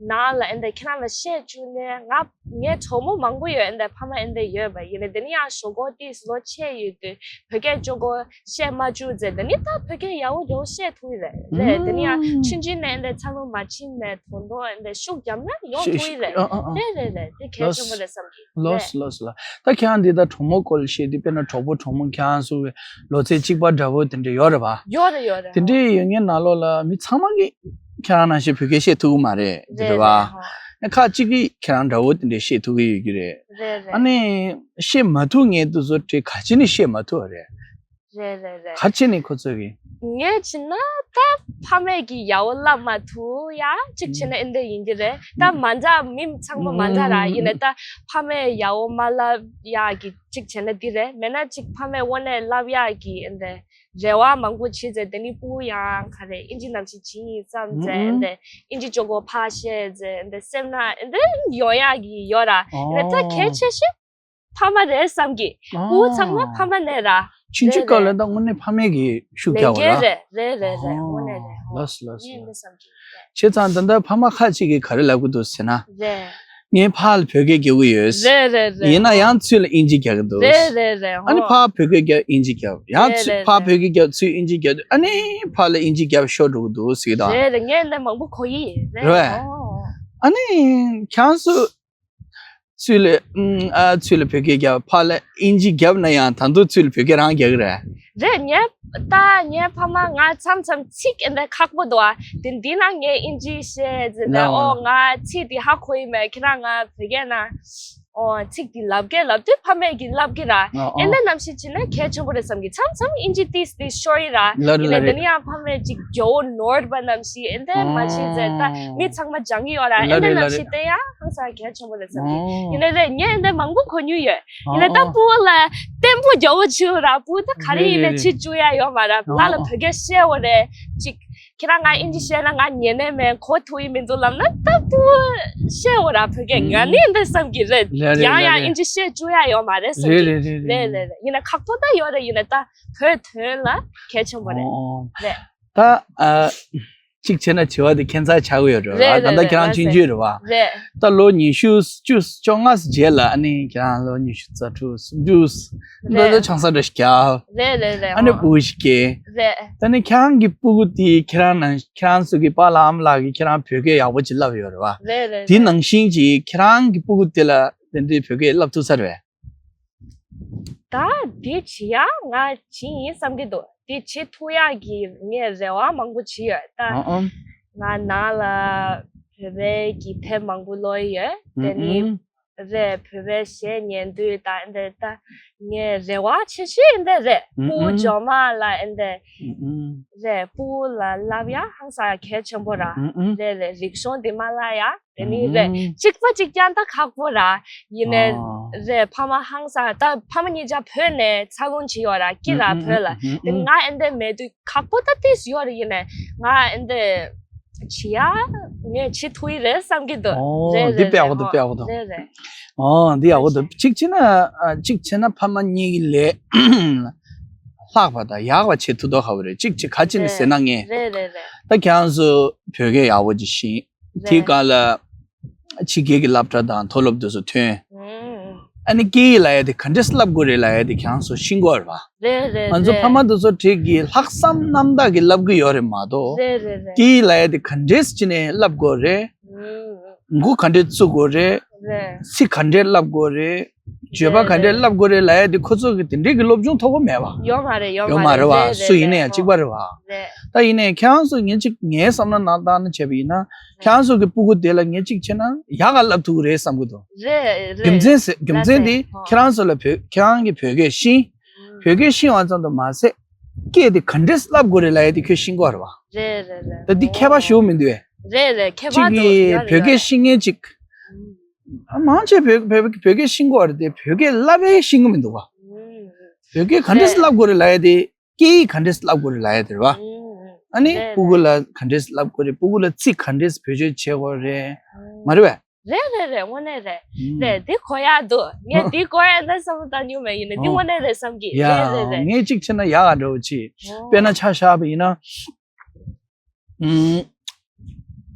ནང་ལ་ཨེ་འདྲས་ཁྱེད་རང་ལ་བཤད་བཅུག་ནས་ང་ངའི་གྲོགས་མོ་མང་པོ་ཡོད། ཨེ་འདྲས་ཕ་མ་ཨེ་འདྲས་ཡོད་པ་ཡིན་ནའི་དེ་ནི་ཡང་ཞོགས་ཀོ་ཏིས་ལོ་ཆེ་ཡོད་དུས་བོད་སྐད་ཅོག་གོ་བཤད་མ་བཅུག་ཟེར། དེ་ནི་ད་བོད་སྐད་ཡག་པོ་ཡག་པོ་བཤད་ཐུབ་ཀྱི་རེད། རེད་དེ་ནི་ཡང་ཆུང་ཆུང་ནས་ཨེ་འདྲས་འཚར་ལོངས་མ་ཕྱིན་ནས་དོན་དོ་ཨེ་འདྲས་ཤུགས་བརྒྱབ་ན་ཡོང་ཐུབ་ཀྱི་རེད། རེད་རེད་རེད། དེ་གལ་ཆེན་པོ་རེད་བསམ་གི། ལོས་ལོས་ལོས། ད་ཁྱེད་རང་འདི་ལྟར་གྲོགས་མོ་སྐོར་ལ་བཤད་དུས་དཔེར་ན་གྲོགས་པོ་གྲོགས་མོ་ཁྱེད་རང་ཚོ་གི་ལོ་ཚད་གཅིག་པ་འདྲ་བོ་དེ་འདྲ་ཡོད་རེད་པ། ཡོད་རེད་ཡོད་རེད། དེ་འདྲའི་ཡོད་མཁན་ནང་ལོགས་ལ་མི་ཚང་མ་གིས་ཁྱེད་རང་ནང་བཞིན་བོད་སྐད་བཤད་ཐུབ་ཀྱི་མ་རེད། རེད་རེད་པ། རེད་ཧོ། ཁ་ཅིག་གིས་ཁྱེད་རང་འདྲ་བོ་དེ་འདྲ་བཤད་ཐུབ་ཀྱི་ཡོད་ཀྱི་རེད། རེད་རེད། ཨ་ནི་བཤད་མ་ཐུབ་མཁན་དེ་ཚོ་དེ་ག་ཅི་ནས་བཤད་མ་ཐུབ་པ་རེད། རེད་རེད་རེད། ག་ཅི་ནས་ཁོ་ཚོ་གིས། ངས་བྱས་ན་ད་ཕ་མས་ཀྱིས་ཡག་པོ་བསླབ་མ་ཐུབ་ཡ་གཅིག་བྱས་ན་ཨེ་འདྲ་ཡིན་གྱི་རེད། ད་མ་འདྲ་མི་ཚང་མ་མ་འདྲ་ར། ཡིན་ནའི་ད་ཕ་མས་ཡག་པོ་མ་བསླབ་ཡ་གི་གཅིག་བྱས་ན་འདི་རེད། མེད་ན་གཅིག་ཕ་མས་དངོས་གནས་བསླབ་ཡག་གི་ཨེ་འདྲ་རེ་བ་མང་པོ་བྱེད་ཚེ་དེ་ནི་སྤུ་གུ་ཡང་ག་རེ་ཨིན་ཇི་ནམ་ཞིག་བྱེད་ཡིན་བསམ་ཚེ་ཨེ་འདྲ་ཨིན་ཇི་ཅོག་གོ་ཕར་བཤད་ཚེ་ཨེ་འདྲ་སེམས་ནང་ཨེ་འདྲ་ཡོང་ཡག་གི་ཡོད་ར། ཡིན་ནའི་ད་གལ་ཆེ་ཤོས་ཕ་མ་རེད་བསམ་གི། ཨོ། སྤུ་གུ་ཚང་མ་ཕ་མ་ནས་ར། ཆུང་ཆུང་སྐབས་ལ་ད་དངོས་གནས་ཕ་མས་ཀྱི་ཤུགས་རྒྱག་པ་ར། ལས་འགན་རེད་རེད་རེད་རེད། ཨོ། དངོས་གནས་རེད། ལགས་སོ་ལགས་སོ། ངས་འདི་བསམ་གི་རེད། བྱས་ཙང་ད་ལྟ་ཕ་མ་ཁ་ཅིག་གིས་ག་རེ་ལབ་ཀྱི་འདུག་ཟེར་ན། རེད། ངས་ཕར་ལ་བོད་སྐད་རྒྱག་གི་ཡོད། རེད་རེད་རེད། ཡིན་ན་ཡང་ཚུར་ལ་དབྱིན་ཇི་རྒྱག་གི་འདུག། རེད་རེད་རེད། ཨ་ནི་ཧོ། ཕར་བོད་སྐད་རྒྱབ་དབྱིན་ཇི་རྒྱབ། ཡང་རེད་ཚུར་རེད་ཕར་རེད། བོད་སྐད་རྒྱབ་ཚུར་དབྱིན་ཇི་རྒྱབ། ཨ་ནི་ཕར་ལ་དབྱིན་ཇི་རྒྱབ་ཤོར་འགྲོ་གི་འདུག་ཟེར་གི་འདུག་ཨ། རེད་རེད། ངས་འདི་མང་པོ་གོ་ཡི་རེད། རེད་པས། ཨོ། ཨ་ནི་ཁྱེད་རང་ཚོ་ཚུར་ལ་ཨུམ་ཨ་ཚུར་ལ་བོད་སྐད་རྒྱབ། ཕར་ལ་དབྱིན་ཇི་རྒྱབ་ན་ཡང་ད་དུང་ཚུར་ལ་བོད་སྐད་རང་རྒྱག་གི་རེད། རེད། ངས་ད་ངའི་ཕ་མ་ང་མཚམས་མཚམས་ཚིག་ཨེ་འདྲ་ཁག་པོ་འདུག་ཨ། དེ་འདི་ན་ངས་དབྱིན་ཇི་བཤད་ཟེར་ནས། ལའོ། ཨོ་ང་ཚིག་འདི་ཧ་གོ་ཡི་མེད། ཁྱེད་རང་ང་བོད་སྐད་ན། ཨོ་ཚིག་འདི་ལབ་གི་ལབ་དུས་ཕ་མས་ཀྱིས་ལབ་གི་ར། ཨོ་ཨེ་འདྲ་ཨོ། ནམ་ཞིག་བྱས་ན་གལ་ཆེན་པོ་རེད་བསམ་གི། མཚམས་མཚམས་དབྱིན་ཇི་ཏིས་ཏིས་ཤོར་ཡི་ར། ལ་རེད་ཡིན་ལ་ནས་དེ་རེད། ནི་ཡང་ཕ་མས་ཅིག་རྒྱལ་བོ་ནོར་བ་ནམ་ཞིག་ཨེ་འདྲ་མ་ཤེས་ཟེར། ད་མི་ཚང་མ་སྦྱང་གི་ཡོད་ར། ཨེ་ལ་འདྲ་རེད་ལ་ནམ་ཞིག་རེད། དེ་ཡང་ཧང་སང་གལ་ཆེན་པོ་རེད་བསམ་གི། ཨོ། ཡིན་ནའི་རེད། ངས་ཨེ་འདྲ་མང་པོ་གོ་མྱོང་ཡོད། ཡིན་ནའི་ད་ཨོ་ཨོ། སྤུ་གུ་ལ་བརྟན་པོ་རྒྱལ་བོ་བྱེད་ར། སྤུ་གུ་ད་ག་རེ་ཡིན་ནའི་རེད་རེད་བྱེད་རེད། བཅུག་ཡ་ཡོད་མ་ར། ཨོ་ལ་ལ་ཨོ། བོད་སྐད་བཤད་འོ་རེད་ཅིག། ཁྱེད་རང་ང་དབྱིན་ཇི་བཤད་ན་ང་ཉན་ནས་མེད། གོ་ཐུབ་ཡི་མི་འདུག་ལབ་ན་ད་སྤུ་གུ་བཤད་འོ་ར། བོད་སྐད་ང་ནི་ཨེ་འདྲ་བསམ་གི་རེད། ལ་རེད་ཡང་ལ་ཡང་རེད། དབྱིན་ཇི་བཤད་བཅུག་ཡ་ཡོད་མ་རེད་བསམ་རེད་གི། རེད་རེད་རེད་རེད་རེད། རེད་རེད། ཡིན་ན་ཁག་པོ་ད་ཡོད་རེད། ཡིན་ན་ད་བོད་དོན་ལ་གལ་ཆེན་པོ་རེད། ཨོ་ཨོ། རེད། ད་ཨ། གཅིག་བྱས་ན་བྱ་བ་དེ་ཁྱད་མཚར་ཆགས་ཀྱི་ཡོད་རེད་རེད་བ། ད་རེད་ལྟ་རེད་ཁྱེད་རང་རེད། ཆུང་ཆུང་རེད་བ། རེད། ད་ལོ་ཉི་ཤུ་བཅུ་བཅོ་ལྔ་རྗེས་ལ་ཨ་ནི་ཁྱེད་རང་ལོ་ཉི་ཤུ་རྩ་དྲུག་སུམ་ཅུ་འདི་རེད། ཚོ་ཆང་ས་འདྲ་ཞིག་རྒྱག། རེད་རེད་རེད། ཨ་ནི་ཨོ། སྤུ་གུ་ཞིག་སྐྱེ། རེད། ད་ནི་ཁྱེད་རང་གི་སྤུ་གུ་དེ་ཁྱེད་རང་ནང་ཁྱེད་རང་ཚོ་གི་པཱ་ལགས་ཨ་མ་ལགས་ཀྱིས་ཁྱེད་རང་བོད་སྐད་ཡག་པོ་ཅིག་བསླབས་ཡོད་རེད་བ། རེད་རེད་དེ་རེད། ནང་བཞིན་གྱི་ཁྱེད་རང་གི་སྤུ་གུ་དེ་ལ་དེ་འདྲའི་བོད་སྐད་བསླབ་ཐུབ་ས་རེད་བས། ད་འདི་བྱེད་ཡ་ང་བྱེད་ཡིན་བསམ་གྱི་འདུག། འདི་བྱེད་ཐུབ་ཡག་གི་ངས་རེ་བ་མང་པོ་བྱེད་ཡོད་ད། ཨང་ཨང་། ང་ནང་ལ་བོད་པའི་གི་དེབ་མང་པོ་ཀློག་ཡི་ཡོད། དེ་ནི་ཨང་། རེད། བོད་པའི་གཞས་ཉན་དུས་ད་འདི་ད་ངས་རེ་བ་ཆེ་ཤོས་འདི་རེད། ཨང་ཨང་། སྤུ་གུ་མགྱོགས་མ་ལ་འདི་ཨང་ཨང་། རེད། སྤུ་གུ་ལ་བསླབ་ཡ་ཧང་སང་ཡ་གལ་ཆེན་པོ་ར། ཨང་ཨང་། རེད་རེད། རིག་གཞུང་འདི་མ་བརླག་ཡ། དེ་ནི་རེད། ཨང་། གཅིག་པ་གཅིག་རྐྱང་ད་ཁག་པོ་ར། ཡིན་ནའི་ཨ། རེད། ཕ་མ་ཧང་སང་ད་ཕ་མ་གཉིས་ཆ་བོད་ནས་འཚར་ལོངས་བྱས་ཡོད་ར། སྐྱིད་ར་ཨང་བོད་ལ། ཨང་ཨང་། དེ་ང་ཨེ་འདྲ་མེད་དུས་ཁག་པོ་ད་ཏིས་ཡོད་རེད། ཡིན་ནའི་ང་ཨེ་འདྲ་བྱེད་ཡ་ངས་བྱེད་ཐུབ་ཡི་རེད་བསམ་གྱི་འདུག། ཨོ། རེད་འདི་རེད་དཔེ་ཡག་པོ་འདུག། རེད། དཔེ་ཡག་པོ་འདུག། རེད་རེད། ཨོ་འདི་ཡག་པོ་འདུག། གཅིག་བྱས་ན་ཨ་གཅིག་བྱས་ན་ཕ་མ་གཉིས་ཀྱི་ལས་ལྷག་པ་དང་ཡག་པ་བྱེད་ཐུབ་མདོག་ཁ་པོ་རེད། གཅིག་བྱས་ག་ཅི་ནས་ཟེར་ན་ངས་རེད་རེད་རེད། ད་ཁྱེད་རང་ཚོ་བོད་སྐད་ཡག་པོ་ཅིག་ཤེས། དེའི་རེད། སྒང་ལ་ཕྱི་རྒྱལ་གྱི་སློབ་གྲྭ་དང་མཐོ་སློབ་དེ་ཚོ་ཐོན། ཨང་། ཨ་ནི་སྐད་ཡིག་ལབ་ཡ་དེ་ག་འདྲས་བསླབ་དགོས་རེད་ལབ་ཡ་དེ་ཁྱེད་རང་ཚོ་ཤེས་དགོས་རེད་པ། རེད་རེད། ང་ཚོ་རེད། ཕ་མ་དེ་ཚོ་གྲས་ཀྱིས་ལྷག་བསམ་རྣམ་དག་གིས་བསླབ་གི་ཡོད་རེད་མ་གཏོགས། རེད་རེད་རེད། སྐད་ཡིག་ལབ་ཡ་དེ་ག་འདྲས་བྱས་ནས་བསླབ་དགོས་རེད། ཨང་། མགོ་ག་འདྲས་བཙུགས་དགོས་རེད། རེད། ཚིག་ག་འདྲས་བསླབ་དགོས་རེད། བརྗོད་པ་ག་འདྲས་བསླབ་དགོས་རེད་ལབ་ཡ་དེ་ཁོ་ཚོ་གི་དེ་འདྲས་ཀྱི་སློབ་སྦྱོང་ཐོབ་གི་མེད་པ། ཡོད་མ་རེད། ཡོད་མ་རེད་པ། རེད་རེད། སུ་ཡིན་ན་ཡང་གཅིག་པ་རེད་པ། རེད། ད་ཡིན་ནའི་ཁྱེད་རང་ཚོ་ངས་གཅིག་ངའི་བསམ་བློ་ནང་བཏང་ན་བྱས་པ་ཡིན་ན། ཁྱེད་རང་ཚོ་གི་སྤུ་གུ་དེ་ལ་ངས་གཅིག་བྱས་ན་ཡག་ག་བསླབ་ཐུབ་ཀྱི་རེད་བསམ་གྱི་འདུག། རེད་རེད། རྒྱུ་མཚན་ཟེར་རྒྱུ་མཚན་དེ་ལགས་སེ། ཁྱེད་རང་ཚོ་ལ་བོད་ཁྱེད་རང་གི་བོད་སྐད་ཤེས། ཨང་། བོད་སྐད་ཤེས་པ་ཙམ་དུ་མ་ཟད། སྐད་དེ་ག་འདྲས་བསླབ་དགོས་རེད་ལབ་ཡ་དེ་ཁྱོད་ཤེས་དགོས་རེད་པ། རེད་རེད་རེད། ད་འདི་ཁྱད་པར་ཞེ་པོ་མི་འདུག་པས། རེད་རེད། ཁྱད་པར་འདུག། གཅིག་གིས་ཡོད་རེད། བོད་སྐད་ཤེས་མཁན་གཅིག། ཨང་། མང་ཆེ་བོད་བོད་བོད་སྐད་ཤེས་དགོས་རེད་དེ་བོད་སྐད་བསླབ་པས་ཤེས་ཀྱི་མི་འདུག་པ། ཨང་། བོད་སྐད་ག་འདྲས་རེད། བསླབ་དགོས་རེད་ལབ་ཡ་དེ། སྐད་ཡིག་ག་འདྲས་བསླབ་དགོས་རེད་ལབ་ཡ་དེ་རེད་པ། ཨང་། ཨ་ནི་རེད་སྤུ་གུ་རེད། ལ་ག་འདྲས་བསླབ་དགོས་རེད། སྤུ་གུ་ལ་ཚིག་ག་འདྲས་བེད་སྤྱོད་བྱེད་དགོས་རེད། ཨང་། མ་རེད་པས། རེད་རེད་རེད། དངོས་གནས་རེད། ཨང་། རེད། འདི་གོ་ཡག་འདུག། ངས་ཨང་། འདི་གོ་ཡག་འདྲ་བསམ་བློ་བཏང་མྱོང་མེད། ཡིན་ནའི་འདི་ཨང་། དངོས་གནས་རེད་བསམ་གྱི། ཡ། རེད་རེད་རེད། ངས་གཅིག་བྱས་ན་ཡག་ག་འདྲ་བོ་ཅིག། ཨོ། དཔེར་ན་ཆ་བཞག་པ་ཡིན་ན། ཨང་།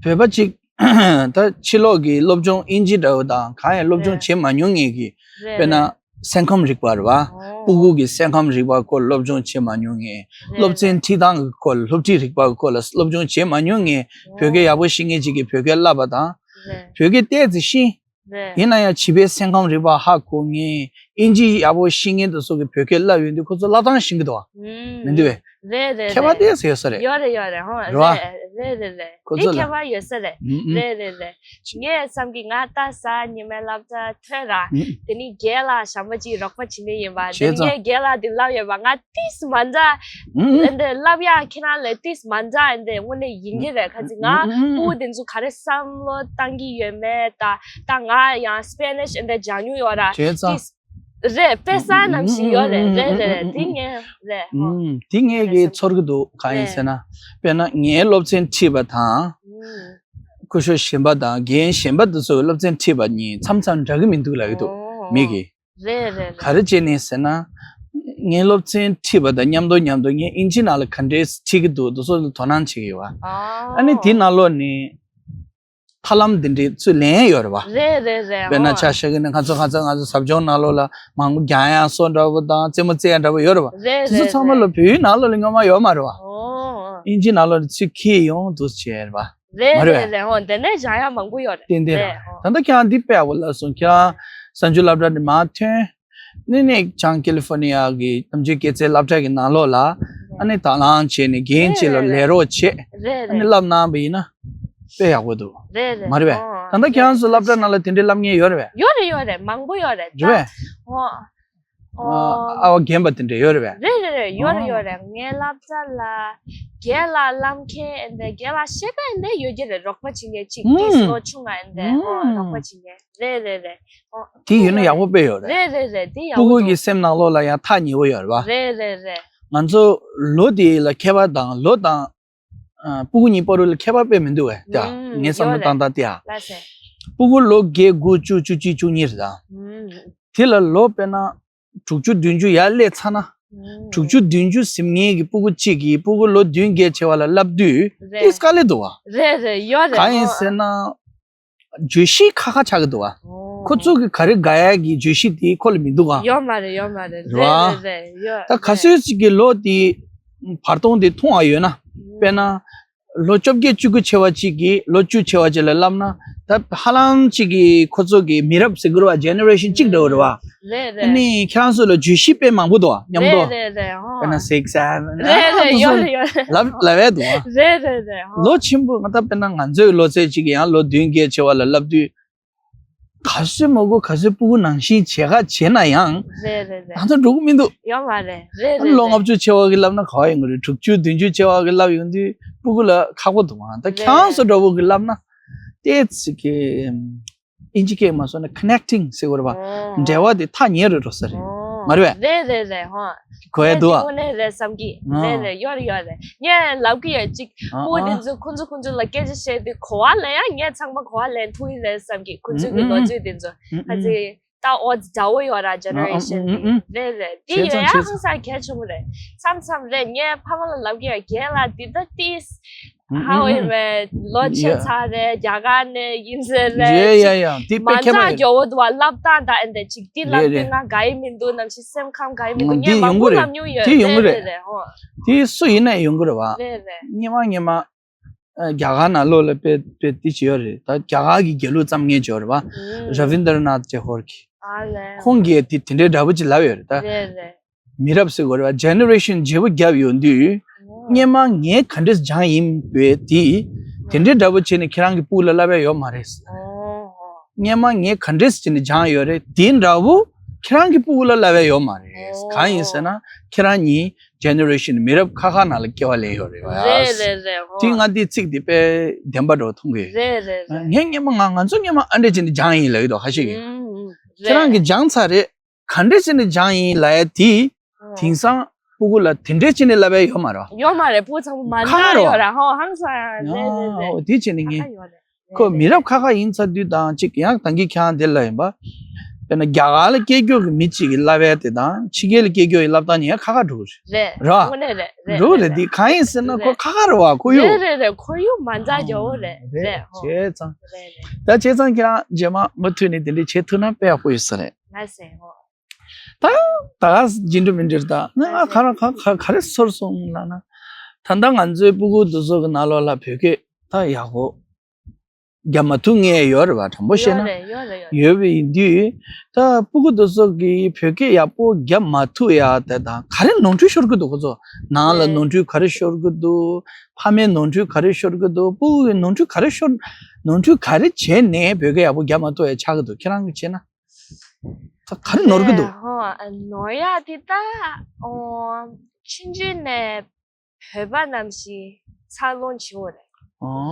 བོད་པ་གཅིག་ད་ཕྱི་ལོགས་ཀྱི་སློབ་སྦྱོང་དབྱིན་ཇི་འདྲ་བོ་དང་གང་ཡང་སློབ་སྦྱོང་རེད། བྱེད་མ་མྱོང་མཁན་གྱི། རེད་དཔེར་ན། རེད། སེམས་ཁམས་རིག་པ་རེད་པ། ཨོ། སྤུ་གུ་གི་སེམས་ཁམས་རིག་པ་སྐོར་སློབ་སྦྱོང་བྱེད་མ་མྱོང་མཁན། རེད། སློབ་ཚན་ཁྲིད་སྟངས་ཀྱི་སྐོར་སློབ་ཁྲིད་རིག་པ་གི་སྐོར་ལ་སློབ་སྦྱོང་བྱེད་མ་མྱོང་མཁན། ཨོ། བོད་སྐད་ཡག་པོ་ཤེས་མཁན་ཅིག་གིས་བོད་སྐད་བསླབ་པ་དང་། རེད། བོད་སྐད་ཏོག་ཙམ་ཤེས། རེད། ཡིན་ན་ཡང་བྱིས་པའི་སེམས་ཁམས་རིག་པ་ཧ་གོ་མཁན། དབྱིན་ཇི་ཡག་པོ་ཤེས་མཁན་དེ་ཚོ་གིས་བོད་སྐད་བསླབ་ཡོང་དུས་ཁོ་ཚོ་བསླབ་སྟངས་ཤེས་ཀྱི་འདུག་པ། ཨང་། མི་འདུག་པས། རེད་རེད། ཁྱད་པར་རེད། ཏོག་ཙམ་ཡོད་ས་རེད། ཡོད་རེད་ཡོད་རེད། ཧོ། རེད་པ། རེད་རེད་རེད་རེད། ཁོ་ཚོ་ལ། འདི་ཁྱད་པར་ཡོད་ས་རེད། ཨང་ཨང་། རེད་རེད་རེད། ངས་བསམ་གྱི་ང་ད་གཟའ་ཉི་མའི་སློབ་གྲྭ་ཐོན་ར། ཨང་། དེ་ནི་རྒན་ལགས་གཞན་པ་ཅིག་རོགས་པ་བྱེད་ནི་ཡིན་པ། དེ་བྱས་ནི་ཙང་། ངས་རྒན་ལགས་དེ་ལབ་ཡོད་པ། ང་ཏིས་མ་འདྲ། ཨང་ཨང་། འདི་ལབ་ཡག་ཁྱེད་རང་ལས་ཏིས་མ་འདྲ་འདི་དངོས་གནས་ཡིན་གྱི་རེད། ཁ་ཅིག་ང་ཨང་ཨང་། སྤུ་གུ་དེ་ཚོ་ག་རེ་བསམ་བློ་བཏང་གི་ཡོད་མེད་ད། ད་ང་ཡང་སྤེ་ནིཤ་འདི་སྦྱང་མྱོང་ཡོད་ར། བྱས་ཙང་། ཏིས། རེད། དཔེ་བསམ་ནང་བཞིན་ཡོད་རེད། རེད་རེད་རེད། དེ་ངས་རེད། ཨང་། དེ་ངས་གི་ཚོར་གི་འདུག། གང་ཡིན་ཟེར་ན། དཔེར་ན་ངའི་སློབ་ཚན་ཁྲིད་པ་དང་། ཨང་། སྐུ་ཞབས་གཞན་པ་དང་རྒན་གཞན་པ་དེ་ཚོའི་སློབ་ཚན་ཁྲིད་པ་གཉིས་མཚམས་མཚམས་འདྲ་གི་མི་འདུག་ལབ་ཀྱི་འདུག། ཨོ། མི་གིས། རེད་རེད་རེད། ག་རེ་བྱས་ནས་ཟེར་ན། ངའི་སློབ་ཚན་ཁྲིད་པ་དང་མཉམ་དུ་མཉམ་དུ་ངས་དབྱིན་ཇི་ནང་ལ་ག་འདྲས་ཁྲིད་ཀྱི་འདུག། དེ་ཚོ་ལ་དོ་སྣང་བྱེད་ཀྱི་ཡོད་པ། ཨ། ཨ་ནི་དེའི་ནང་ལོགས་ནས། ཐབས་ལམ་འདི་འདྲའི་ཚུར་ལེན་ཡོད་རེད་བ། རེད་རེད་རེད། དཔེར་ན་ཆ་བཞག་གི་ན་ང་ཚོ་ང་ཚོ་ང་ཚོ་ཟབ་སྦྱོང་ནང་ལོགས་ལ་མང་པོ་རྒྱག་ཡག་སོགས་འདྲ་པོ་དང་རྩེད་མོ་རྩེ་ཡག་འདྲ་པོ་ཡོད་རེད་བ། རེད་རེད། དེ་ཚོ་ཚང་མ་ལ་བོད་ཡིག་ནང་ལོགས་ལ་སྔོན་མ་ཡོད་མ་རེད་བ། ཨིན་ཇི་ནང་ལོགས་ནས་ཚུར་ཁྱེར་ཡོང་འདུག་བྱས་རེད་བ། རེད་མ་རེད་རེད་བས། རེད། ཧོ་དེ་ནས་སྦྱང་ཡག་མང་པོ་ཡོད་རེད། ཏན་ཏན་རེད། རེད། ཧོ། ད་ལྟ་ཁྱེད་རང་འདི་དཔེ་ཡག་པོ་ལབ་སོང་། ཁྱེད་རང་གསར་འགྱུར་སློབ་གྲྭ་ནས་མར་ཐོན། ནས་ནས་བྱང་ཀེ་ལི་ཧྥོར་ནི་ཡ་གི་གཏམ་རྒྱུད་སྐྱེད་ཚལ་སློབ་གྲྭ་གི་ནང་ལོགས་ལ་ཨ་ནི་དང་བླངས་བྱས་ནས་རྒན་གཅིག་ལ་ལས་རོགས་བྱས། རེད་ཨ་ནི་རེད། བསླབ་གནང་བ་ཡིན་ན་དཔེ་ཡག་པོ་འདུག་རེད་རེད། མ་རེད་པས། ཨོ། ད་ལྟ་ཁྱེད་རང་ཚོ་སློབ་གྲྭ་ནང་ལ་དེ་འདྲའི་བསླབ་མཁན་ཡོད་རེད་པས། ཡོད་རེད་ཡོད་རེད། མང་པོ་ཡོད་རེད། རེད་པས། ད་ཨོ། ཨ་ཨ་བ་རྒན་པ་དེ་འདྲ་ཡོད་རེད་པས། རེད་རེད་རེད། ཡོད་རེད་ཨོ། ཡོད་རེད། ངའི་སློབ་གྲྭ་ལ་རྒན་ལགས་བསླབ་མཁན་ཨེ་འདྲ་རྒན་ལགས་ཤེས་པ་ཨེ་འདྲ་ཡོད་ཀྱི་རེད། རོགས་པ་བྱེད་མཁན་གཅིག་ཨུམ། ཏིས་ལོ་ཆུང་ང་ཨེ་འདྲ་ཨོ་ཨུམ། རོགས་པ་བྱེད་མཁན། རེད་རེད་རེད། ཨོ། དེ་ཡོད་ན་ཡག་པོ་དཔེ་ཡོད་རེད། རེད་རེད་རེད། དེ་ཡག་སྤུ་གུ་པོ་གི་འདུག་སེམས་ནང་ལོགས་ལ་ཡང་ཐག་ཉེ་བོ་ཡོད་རེད་པ། རེད་རེད་རེད། ང་ཚོ་ལོ་དེ་ལ་ཁྱད་པར་དང་ལོ་དང་ཨ་སྤུ་གུ་གཉིས་བར་དུ་ལ་ཁྱད་པར་དཔེ་མི་འདུག་བས་ད། ཨུམ། ངས་བསམ་བློ་ཡོད་བཏང་རེད། སྟངས་དེ་ཡ། ལགས་སེ། སྤུ་གུ་ལོ་བརྒྱད་དགུ་བཅུ་བཅུ་གཅིག་བཅུ་གཉིས་རེད་ད། ཨུམ། དེ་ལ་ལོ་དཔེར་ན་དྲུག་ཅུ་བདུན་ཅུ་ཡར་སླེབས་ཚར་ན། ཨུམ། དྲུག་ཅུ་བདུན་ཅུ་ཟིན་མཁན་གྱི་སྤུ་གུ་གཅིག་གིས་སྤུ་གུ་ལོ་བདུན་བརྒྱད་བྱས་པ་ལ་བསླབ་དུས་རེད། དེ་དཀའ་ལས་འདུག་བ། རེད་རེད། ཡོད་རེད། གང་ཡིན་ཨོ། ཟེར་ན། བརྗོད་གཞི་ཁག་ཁག་ཆགས་ཀྱི་འདུག་བ། ཨོ། ཁོ་ཚོ་གི་ག་རེ་དགའ་ཡག་གི་བརྗོད་གཞི་དེ་ཁོ་ལ་མི་འདུག་ག་ཡོད་མ་རེད། ཡོད་མ་རེད། རེད་བ། རེད་རེད་རེད། ཡོད་ད་ག་རེད། སུས་ཅིག་གི་ལོ་དེ་བར་སྟོང་དེ་མཐོང་བ་ཡོད་ན། ཨུམ། དཔེར་ན། ལོ་བཅོ་བརྒྱད་བཅུ་དགུ་བྱས་པ་ཅིག་གིས་ལོ་བཅུ་བྱས་པ་ཅིག་ལ་བསླབ་ན་ད་ཧ་ལམ་ཅིག་གིས་ཁོ་ཚོ་གི་མི་རབས་ཟེར་དགོས་རེད་བ། ཇེ་ནེ་རེ་ཤན་གཅིག་འདྲ་བོ་རེད་བ། རེད་རེད། ཨ་ནི་ཁྱེད་རང་ཚོ་ལ་བརྗོད་གཞི་དཔེ་མང་པོ་འདུག་བ། མཉམ་དུ། རེད་རེད་རེད། ཧོ། དཔེར་ན་སིག་སེ་བེན། རེད་རེད། ཡོད་རེད་ཡོད་རེད། ལབ་ལབ་ཡས་འདུག་བ། རེད་རེད་རེད། ཧོ། ལོ་ཆེན་པོ་ང་ད་དཔེར་ན་ང་ཚོའི་ལོ་ཚད་ཅིག་གི་ཡང་ལོ་བདུན་བརྒྱད་བྱས་པ་ལ་ལབ་དུས། ག་ཚོད་མ་གོ་ག་ཚོད་སྤུ་གུ་ནང་བཞིན་བྱེད་ཁ་བྱེད་ན་ཡང་། རེད་རེད་རེད། ང་ཚོ་འགྲོ་གི་མི་འདུག་ཡོད་མ་རེད། རེད་ཨ་རེད་ལོ་རེད། ལྔ་བཅུ་བྱས་པ་གི་ལབ་ན་ག་བ་ཡོང་གི་རེད། དྲུག་ཅུ་བདུན་ཅུ་བྱས་པ་གི་ལབ་ཡོང་དུས་སྤུ་གུ་ལ་ཁག་པོ་འདུག་མ། ད་རེད། ཁྱེད་རང་ཚོ་འདྲ་བོ་གི་ལབ་ན་ཏོག་ཙམ་གི་ཨིན་ཇི་སྐད་མ་སོང་ན་ཀོ་ནེག་ཊིང་ཟེར་དགོས་རེད་པ། ཨོ། འབྲེལ་བ་དེ་ཐག་ཉེ་རུ་འགྲོ་ས་རེད། ཨོ། མ་རེད་པས། རེད་རེད་རེད། ཧོ། གོ་ཡ་འདུག་ཨ། དངོས་གནས་རེད་བསམ་གི། ཨོ། རེད་རེད། ཡོད་རེད་ཡོད་རེད། ངས་ལབ་གི་ཡོད་ཅིག་ཨ་སྤུ་གུ་ཨ། དེ་ཚོ་ཁོ་ཚོ་ཁོ་ཚོ་ལ་སྐད་ཆ་བཤད་དུས་གོ་བ་ལེན་ཡ་ངས་ཚང་མ་གོ་བ་ལེན་ཐུབ་ཡི་རེད་བསམ་གི། ཁོ་ཚོ་གི་ཨུ་ཨུ་ལོ་ཚོད་དེ་ཚོ་ཨུ་ཨུ། ཧ་ཅི་ད་འོ་འདྲ་བོ་ཡོད་ར་ཇེ་ནེ་རེ་ཤན་དེ། ཨུ་ཨུ་ཨུ། རེད་རེད། དེ་བྱས་ཡོད་ཙང་ཡ་བྱས་ཧང་ཙང་སང་གལ་ཆེན་པོ་རེད། མཚམས་མཚམས་རེད་ངས་ཕ་མ་ལ་ལབ་གི་ཡོད། རྒན་ལགས་འདི་ད་ཏིས། ཧ་འོས་མེད། ལོ་ཆེ་ཚར་རེད། རྒྱ་གར་ནས་ཡིན་ཟེར་རེད། ཡ་ཡ་ཡ། དེ་དཔེ་མ་ཁྱད་པར་ཡོད། མ་ཚ་མགྱོགས་བོ་འདུག་བ། ལབ་སྟངས་དང་ཨེ་འདྲ་ཅིག་དེ་ལབ་རེད་དུས་རེད། ང་དགའ་ཡི་མི་འདུག་ནམ་ཞིག་སེམས་ཁམས་དགའ་ཡི་མི་འདུག་ངས་མང་པོ་ལབ་མྱོང་ཡོད། དེ་ཡོང་གི་རེད། རེད་རེད་རེད། ཧོ། དེ་སུ་ཡིན་ན་ཡོང་གི་རེད་བ། རེད་རེད། སྔོན་མ་སྔོན་མ། ཨ་རྒྱ་གར་ནང་ལོགས་ལ་དཔེ་དཔེ་དེ་ཅིག་ཡོད་རེད། ད་རྒྱ་གར་གྱི་དགེ་ལུགས་བརྩམས་མཁན་ཅིག་ཡོད་རེད་བ། ཨུམ། ར་བིན་དར་ནཱཐ་ཏེ་གོར་གྱི། ཨ་ལས། ཁོང་གིས་དེ་དེ་འདྲའི་འདྲ་པོ་ཅིག་ལབ་ཡོད་རེད་ད། རེད་རེད། མི་རབས་ཟེར་དགོས་རེད་བ། ཇེ་ནེ་རེ་ཤན་བརྗེ་པོ་བརྒྱབ་ཡོང་དུས། ཨོ། སྔོན་མ་ངས་ག་འདྲས་སྦྱངས་ཡིན་པས་དེ། དེ་འདྲའི་འདྲ་པོ་བྱས་ནས་ཁྱེད་རང་གི་སྤུ་གུ་ལ་བསླབ་ཡ་ཡོད་མ་རེད། ཨོ། སྔོན་མ་ངས་ག་འདྲས་བྱས་ནས་སྦྱངས་ཡོད་རེད། དེ་འདྲ་པོ་ཁྱེད་རང་གི་སྤུ་གུ་ལ་བསླབ་ཡ་ཡོད་མ་རེད། ཨོ། གང་ཡིན་ཟེར་ན་ཁྱེད་རང་གཉིས་ཇེ་ནེ་རེ་ཤན་མི་རབས་ཁག་ཁག་ནང་ལ་སྐྱེ་བ་ལེན་ཡོད་རེད་བ། རེད་རེད་རེད། ཨོ། དེ་ང་འདིའི་ཚིག་འདི་དཔེ་བདེན་པ་འདྲ་བོ་མཐོང་གི་ཡོད། རེད་རེད་རེད། ངས་སྔོན་མ་ང་ང་ཚོ་སྔོན་མ་ཨ་འདྲས་བྱས་ནས་སྦྱངས་ཡིན་ལབ་ཀྱི་འདུག་ཧ་ཤེས་ཀྱི། ཨུམ། ཨུམ། ཁྱེད་རང་གིས་སྦྱངས་ཚར་རེད། ག་འདྲས་བྱས་ནས་སྦྱངས་ཡིན་ལབ་ཡ་དེ། ཨོ། དེང་སང་སྤུ་གུ་ལ་དེ་འདྲས་བྱས་ནས་ལབ་ཡ་ཡོད་མ་རེད་བ། ཡོད་མ་རེད། སྤུ་གུ་ཚང་མ་མ་ཁ་ཁ་འདང་རེད་ཡོད་བ། ར་ཧོ་ཧང་སང་རེད་རེད་རེད། ཨོ་དེ་བྱས་ནས་ཁ་ངས་ཁ་ཡོད་རེད། ཁོ་མི་རབས་ཁ་ཁ་ཡིན་ཚར་དུས་དང་གཅིག་ཡང་ད་གིན་ཁྱེད་རང་དེ་ལ་ཡིན་པ། དཔེར་ན་རྒྱ་གར་ལ་སྐྱེས་རྒྱུ་གི་མི་གཅིག་གི་ལབ་ཡ་དེ་དང་ཕྱི་རྒྱལ་ལ་སྐྱེས་རྒྱུ་ཡི་ལབ་སྟངས་གཉིས་ཡང་ཁ་ཁ་འགྲོ་གི་རེད། རེད། ར། དངོས་གནས་རེད་རེད། འགྲོ་གི་རེད། རེད་དེ་གང་ཡིན་ཟེར་ན་ཁོ་རེད། ཁ་ཁ་རེད་བ། ཁོར་ཡུག་རེད་རེད་རེད། ཁོར་ཡུག་མ་འདང་རྒྱག་གི་རེད། རེད། རེད་ཧོ། བྱས་ཙང་། རེད་རེད། ད་བྱས་ཙང་ཁྱེད་རང་རྗེས་མ་མུ་མཐུད་ནས་དེ་འདྲས་བྱེད་ཐུབ་ན་དཔེ་ཡག་པོ་ཡོད་ས་རེད། ལགས་སེ་ཧོ། ད་ད་ག་ཇི་འདྲ་མི་འདྲ་ད་ནི་ང་ག་ར་ག་ག་ག་རེ་ཚོར་སོང་ལབ་ན། ད་ལྟ་ང་ཚོའི་སྤུ་གུ་དེ་ཚོ་གི་ནང་ལོགས་ལ་བོད་སྐད་ད་ཡག་པོ་རྒྱབ་མ་ཐུབ་མཁན་ཡོད་རེད་བ། དྲང་པོ་བཤད་ཡོད་ན་རེད་ཡོད་རེད་ཡོད། ཡོད་པ་ཡིན་དུས་ད་སྤུ་གུ་དེ་ཚོ་གིས་བོད་སྐད་ཡག་པོ་རྒྱབ་མ་ཐུབ་ཡ་དེ་དང་ག་རེ་ནོར་འཁྲུལ་ཤོར་གི་འདུག་ཁོ་ཚོ་ནང་ལ་རེད། ནོར་འཁྲུལ་ག་རེ་ཤོར་གི་འདུག་ཕ་མའི་ནོར་འཁྲུལ་ག་རེ་ཤོར་གི་འདུག་སྤུ་གུ་གི་ནོར་འཁྲུལ་ག་རེ་ཤོར་ནོར་འཁྲུལ་ག་རེ་བྱས་ནས་བོད་སྐད་ཡག་པོ་རྒྱབ་མ་ཐུབ་ཡ་ཆགས་གི་འདུག་ཁྱེད་རང་གིས་བྱས་ན། ད་ག་རེ་ནོར་གི་འདུག་ཧོ། ནོར་ཡ་དེ་ད་ཨོ། ཆུང་ཆུང་ནས་བོད་པ་ནང་བཞིན་འཚར་ལོངས་བྱེད་འོ་རེད།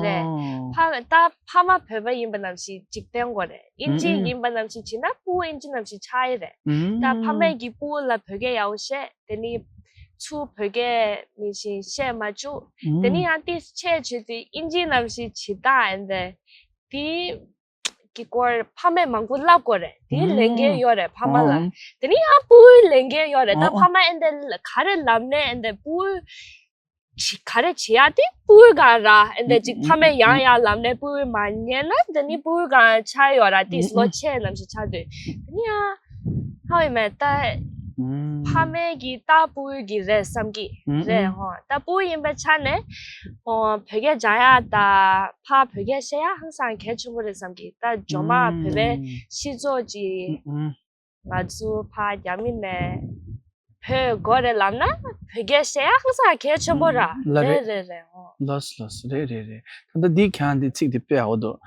རེད། ཨོ། ཕ་ད་ཕ་མ་བོད་པ་ཡིན་པ་ནང་བཞིན་འཇིག་རྟེན་དགོས་རེད། ཨིན་ཨུམ་ཇི་ཨུམ། ཡིན་པ་ནང་བཞིན་བྱེད་ན་སྤུ་གུ་ཨིན་ཇི་ནང་བཞིན་ཆགས་ཡི་རེད། ཨུམ། ད་ཕ་མས་ཀྱི་སྤུ་གུ་ལ་བོད་སྐད་ཡག་པོ་བཤད་དེ་ནི་ཚུར་བོད་སྐད་ནང་བཞིན་བཤད་མ་བཅུག་ཨུམ། དེ་ནི་ཡང་ཏིས་ཆེ་བྱེད་དུས་ཨིན་ཇི་ནང་བཞིན་བྱེད་སྟངས་ཨེ་འདྲ་དེ། གི་སྐོར་ཕ་མས་མང་པོ་བསླབ་དགོས་རེད། དེའི་ལས་འགན་ཡོད་རེད་ཕ་མ་ལ། ཨོ། དེ་ནི་ཡང་སྤུ་གུའི་ལས་འགན་ཡོད་རེད་ད། ཨོ། ཕ་མ་ཨེ་འདྲ་ག་རེ་ལབ་ནས་ཨེ་འདྲ་སྤུ་གུ་ ག་རེ་བྱེད་ཡ་དེ་སྤུ་གུའི་སྒང་ར། ཨེ་འདྲ་ཅིག་ཕ་མས་ཡང་ཡང་ལབ་ནས་སྤུ་གུས་མ་ཉན་ན་དེ་ནི་སྤུ་གུའི་སྒང་ཆགས་ཡོད་ར། དེ་ལོ་ཆེ་ནམ་ཞིག་ཆགས་དུས་དེ་ནི་ཡང་ཧ་བི་མེད་ད། ཕ་མའི་གི་ད་སྤུ་གུའི་གི་རེད་བསམ་གི་རེད་ཧོ། ད་སྤུ་གུ་ཡིན་པའི་ཆ་ནས་ཨོ་བོད་སྐད་སྦྱང་ཡ་ད་ཕ་བོད་སྐད་བཤད་ཡ་ཧང་སང་གལ་ཆེན་པོ་རེད་བསམ་གི། ད་ཇོ་མ་བོད་པའི་སྤྱི་ཚོགས་ཀྱི་ང་ཚོ་ཕ་རྒྱ་མི་ནས་བོད་དགོས་རེད་ལབ་ན་བོད་སྐད་བཤད་ཡ་ཧང་སང་གལ་ཆེན་པོ་ར། ལ་རེད། རེད་རེད་རེད་ཧོ། ལོས་ལོས་རེད་རེད་རེད། ད་ལྟ་འདི་ཁྱང་འདི་ཚིག་འདི་དཔེ་ཡག་པོ་འདུག་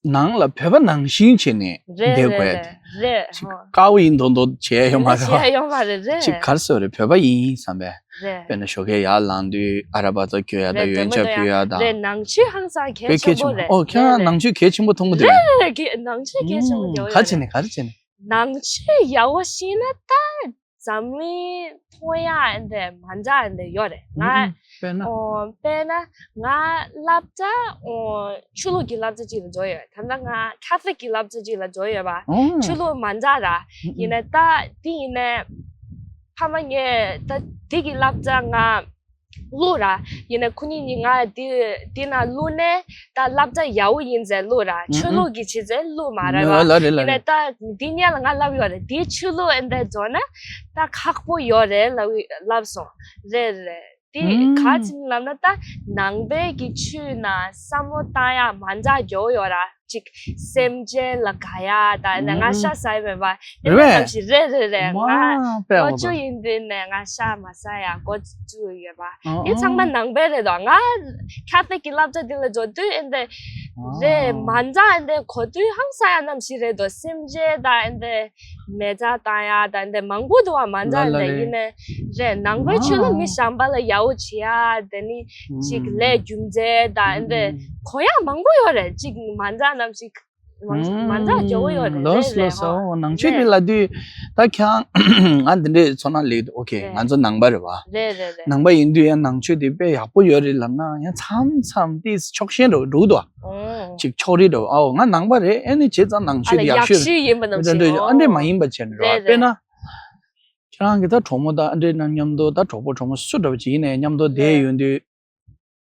ནང་ལ་བོད་པ་ནང་བཞིན་བྱས་ནས་རེད་བསྡད་དགོས་རེད་ཡ་དེ། རེད་ཅིག་ཧོ། དཀར་པོ་ཡིན་མདོག་མདོག་བྱས་ཡོད་མ་རེད་བ། བྱས་ཡོད་མ་རེད་རེད། ཅིག་ག་རེ་ཟེར་རེད། བོད་པ་ཡིན་བསམ་པས། རེད། དཔེར་ན་ཞོགས་ཀས་ཡར་ལངས་དུས་ཨ་ར་བ་ཙ་གྱོན་ཡ་དང་རེད། ཡོན་ཆབ་ཕུད་ཡ་དང་། རེད། ནང་ཆོས་ཧང་སང་གལ་དཔེ་གལ་ཆེན་པོ་ཆེན་པོ་རེད། ཨོ་ཁྱེད་རང་ནང་ཆོས་གལ་ཆེན་པོ་མཐོང་གི་འདུག་རེད་རེད་རེད། ནང་ཆོས་གལ་ཆེན་པོ་ཡོད་ཡོད་རེད། ག་རེ་བྱས་ནས་ག་རེ་བྱས་ནས། ནང་ཆོས་ཡག་པོ་ཤེས་ན་ད་འཛམ་གླིང་མཐོང་ཡ་འདི་མ་འདྲ་འདི་ཡོད་རེད། ང་དཔེར་ན། ཨོ་དཔེར་ན་ང་སློབ་གྲྭ་ཨོ་ཆོས་ལུགས་ཀྱི་སློབ་གྲྭ་གཅིག་ལ་འགྲོ་ཡོད། ད་ལྟ་ང་ཁ་ཐོ་ལིག་གི་སློབ་གྲྭ་གཅིག་ལ་འགྲོ་ཡོད་པ། ཨོ་ཆོས་ལུགས་མ་འདྲ་ར། ཨུ་ཨུ། ཡིན་ན་ད་འདི་ཡིན་ནས་ཕ་མ་ངས་ད་འདི་གི་སློབ་གྲྭ་ང་བླུགས་ར། ཡིན་ན་ཁོ་གཉིས་གཉིས་ང་འདི་འདི་ན་བླུགས་ནས་ད་སློབ་གྲྭ་ཡག་པོ་ཡིན་ཟེར་བླུགས་ར། ཨུ་ཨུ། ཆོས་ལུགས་ཀྱི་བྱས་ཙང་བླུགས་མ་ར་བ། ལ་རེད་ལ་ཡིན་ན་རེད། ད་འདི་སྔོན་ལ་ང་ལབ་ཡོད་རེད། འདི་ཆོས་ལུགས་ཨེ་འདྲ་འགྲོ་ན་ད་ཁག་པོ་ཡོད་རེད་ལབ་ལབ་སོང་། རེད་རེད། དེ་ཨུམ། ག་ཅིག་ལབ་ན་ད་ནང་པའི་གི་ཆོས་ན་བསམ་བློ་བཏང་ཡ་མ་འདྲ་འགྱོ་ཡོད་ར། ཅིག་སེམས་ཅན་ལ་དགའ་ཡ་ད་ཨེ་ན་ང་ཨུམ། ཤ་ཟ་ཡི་མེད་པ་ཨེ་རེད་ན་པས། ནམ་ཞིག་རེད་རེད་རེད། ང་མ་དཔེ་ལོ་ཡག་པོ་བཅུ་འདུག་ཡིན་དུས་ནས་ང་ཤ་མ་ཟ་ཡ་འགོ་བཙུགས་ཡོད་པ། ཨ་དེ་ཚང་མ་ཨ། ནང་པའི་རེད་དོ། ང་ཁ་ཐོ་ལིག་གི་སློབ་གྲྭ་འདི་ལ་འགྲོ་དུས་ཨེ་འདྲ་རེད། ཨ་མ་འདྲ་ཨེ་འདྲ་གོ་དུས་ཧང་སང་ཡ་ནམ་ཞིག་རེད་དོ། སེམས་ཅན་ད་ཨེ་འདྲ་མེ་མདའ་བཏང་ཡ་ད་འདི་མང་པོ་འདུག་བ། མ་འདྲ་ལ་ལ་འདི་རེད། ཡིན་ནས་རེད། ནང་པའི་ཆོས་ལ་མི་གཞན་པ་ལ་ཡག་པོ་བྱེད་ཡ་དེ་ནི་ཅིག་ལས་རྒྱུ་མཚན་ད་འདི་གོ་ཡ་མང་པོ་ཡོད་རེད། ཅིག་མ་འདྲ་ནམ་ཞིག་མ་མ་འདྲ་འགྱོ་གི་ཡོད་རེད། ལོས་རེད་རེད། ལོས་ཧོ་ཨོ་ནང་ཆོས་འདི་རེད། ལ་དུས་ད་ཁྱང་ང་འདི་འདྲའི་ཚོར་སྣང་ལེགས་འདུག་ཨོ་ཁེ་རེད། ང་ཚོ་ནང་པ་རེད་བ། རེད་རེད་རེད། ནང་པ་ཡིན་དུས་ཡང་ནང་ཆོས་འདི་དཔེ་ཡག་པོ་ཡོད་རེད་ལབ་ན་ཡང་མཚམས་མཚམས་ཏིས་ཕྱོགས་ཞེན་འགྲོ་འགྲོ་གི་འདུག་ཨོ། ཅིག་ཕྱོགས་རིས་འདྲ་བོ། ཨའོ་ང་ནང་པ་རེད། ཨེ་ནི་བྱས་ཙང་ནང་ཆོས་ཨ་ལ་འདི་ཡག་ཡག་ཤོས་ཤོས་ཡིན་པ་ནམ་རེད་ཞིག་འདྲ་ཨ་འདྲས་མ་ཨོ། ཡིན་པ་བྱས་ནས་རེད་རེད་བ། དཔེར་ན་རེད། ཁྱེད་རང་གི་ད་གྲོགས་མོ་དང་ཨ་འདྲས་ནང་མཉམ་དུ་ད་གྲོགས་པོ་གྲོགས་མོ་སུ་འདྲ་བོ་ཅིག་ཡིན་ནའི་མཉམ་དུ་བསྡད་ཡོང་དུས་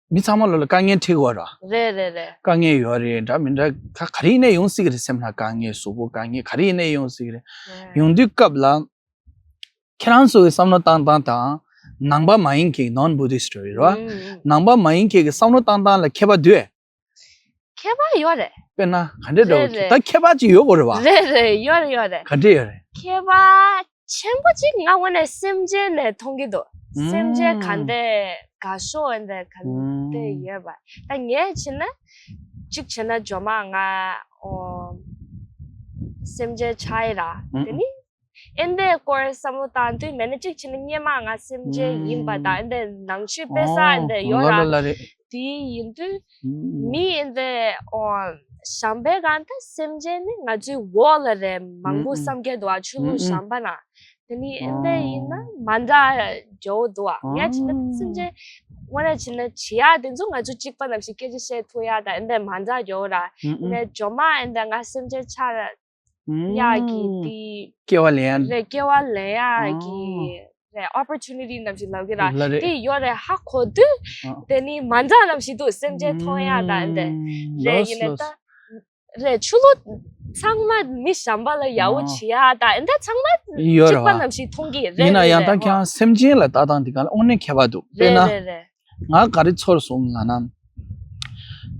མི་ཚང་མ་ལོ་ལ་དཀའ་ངལ་འཕྲད་ཀྱི་ཡོད་རེད་བ། རེད་རེད་རེད། དཀའ་ངལ་ཡོད་རེད། འདྲ་མི་འདྲ་ག་ག་རེ་ཡིན་ནའི་ཡོང་སྲིད་ཀྱི་རེད། སེམས་ལ་དཀའ་ངལ་གཟུགས་པོ་དཀའ་ངལ་ག་རེ་ཡིན་ནའི་ཡོང་སྲིད་ཀྱི་རེད། རེད། ཡོང་དུས་སྐབས་ལ་ཁྱེད་རང་ཚོ་གི་བསམ་བློ་བཏང་སྟངས་དང་ནང་པ་མ་ཡིན་མཁན་གྱི་non Buddhist རེད་བ། ཨུམ། ནང་པ་མ་ཡིན་མཁན་གྱི་བསམ་བློ་བཏང་སྟངས་ལ་ཁྱད་པར་འདུག་ཁྱད་པར་ཡོད་རེད། དཔེར་ན་ག་འདྲས་འདྲ་བོ་རེད་ཅིག་རེད། ད་ཁྱད་པར་ཅིག་ཡོད་དགོས་རེད་བ། རེད་རེད། ཡོད་རེད་ཡོད་རེད། ག་འདྲས་ཡོད་རེད། ཁྱད་པར་ཆེན་པོ་ཅིག་ང་དངོས་གནས་སེམས་ཅན་ནས་མཐོང་གི་འདུག་ཨུམ། སེམས་ཅན་ག་འདྲས་དགའ་ཤོས་འདྲས་ག་འདྲས་ཡོད་པ། ད་ངས་བྱས་ན་གཅིག་བྱས་ན་ཇོ་མ་ང་ཨོ་སེམས་ཅན་ཆགས་ཡི་ར། ཨུམ། དེ་ནི་ཨེ་འདྲའི་སྐོར་བསམ་བློ་བཏང་དུས་མེད་ན་གཅིག་བྱས་ན་སྔོན་མ་ང་སེམས་ཅན་ཡིན་པ་དང་ཨེ་འདྲའི་ནང་ཆོས་དཔེ་ས་ཨེ་འདྲ་ཡོད་ར། ལ་ལ་རེད། དེ་ཡིན་དུས་ཨུམ། མི་ཨེ་འདྲའི་ཨོ་གཞན་པའི་སྒང་ད་སེམས་ཅན་ནི་ང་ཚོའི་འོག་ལ་རེད་མང་པོ་ཨུམ། བསམ་གྱི་འདུག་ཨ། ཆོས་ལུགས་ཨུམ། གཞན་པ་ན་དེ་ནི་ཨེ་འདྲ་ཡིན་ན་མ་འདྲ་འགྱོ་འདུག་ཨ། ངས་བྱས་ན་སེམས་ཅན་དངོས་གནས་བྱས་ན་བྱེད་ཡག་དེ་ཚོ་ང་ཚོ་གཅིག་པ་ནམ་ཞིག་སྐད་ཆ་བཤད་ཐུབ་ཡག་དང་ཨེ་འདྲ་མ་འདྲ་འགྱོ་ར། ཨེ་འདྲ་ཇོ་མ་ཨེ་འདྲ་ང་སེམས་ཅན་ཆགས་ཡག་གི་དེ་སྐྱེ་བ་ལེན་ཡ་རེད། སྐྱེ་བ་ལེན་ཡག་གི་རེད། opportunity ནམ་ཞིག་ལབ་ཀྱི་ར་ལ་རེད། དེ་ཡོད་རེད། ཧ་གོ་དུས་དེ་ནི་མ་འདྲ་ནམ་ཞིག་འདུག་སེམས་ཅན་མཐོང་ཡག་དང་དེ་རེད། ཡིན་ནའི་ད་རེད། ཆོས་ལུགས་ཚང་མ་མི་གཞན་པ་ལ་ཡག་པོ་བྱེད་ཡག་དང་དེ་ཚང་མ་ཡོད་རེད་བ། གཅིག་པ་ནམ་ཞིག་མཐོང་གི་རེད། ཡིན་ན་ཡང་ད་ཁྱེད་རང་སེམས་ཅན་ལ་ལྟ་སྟངས་དེ་ག་ལ་དངོས་གནས་ཁྱད་པར་འདུག་དཔེར་རེད་ན་རེད་རེད། ང་ག་རེ་ཚོར་སོང་ལབ་ན།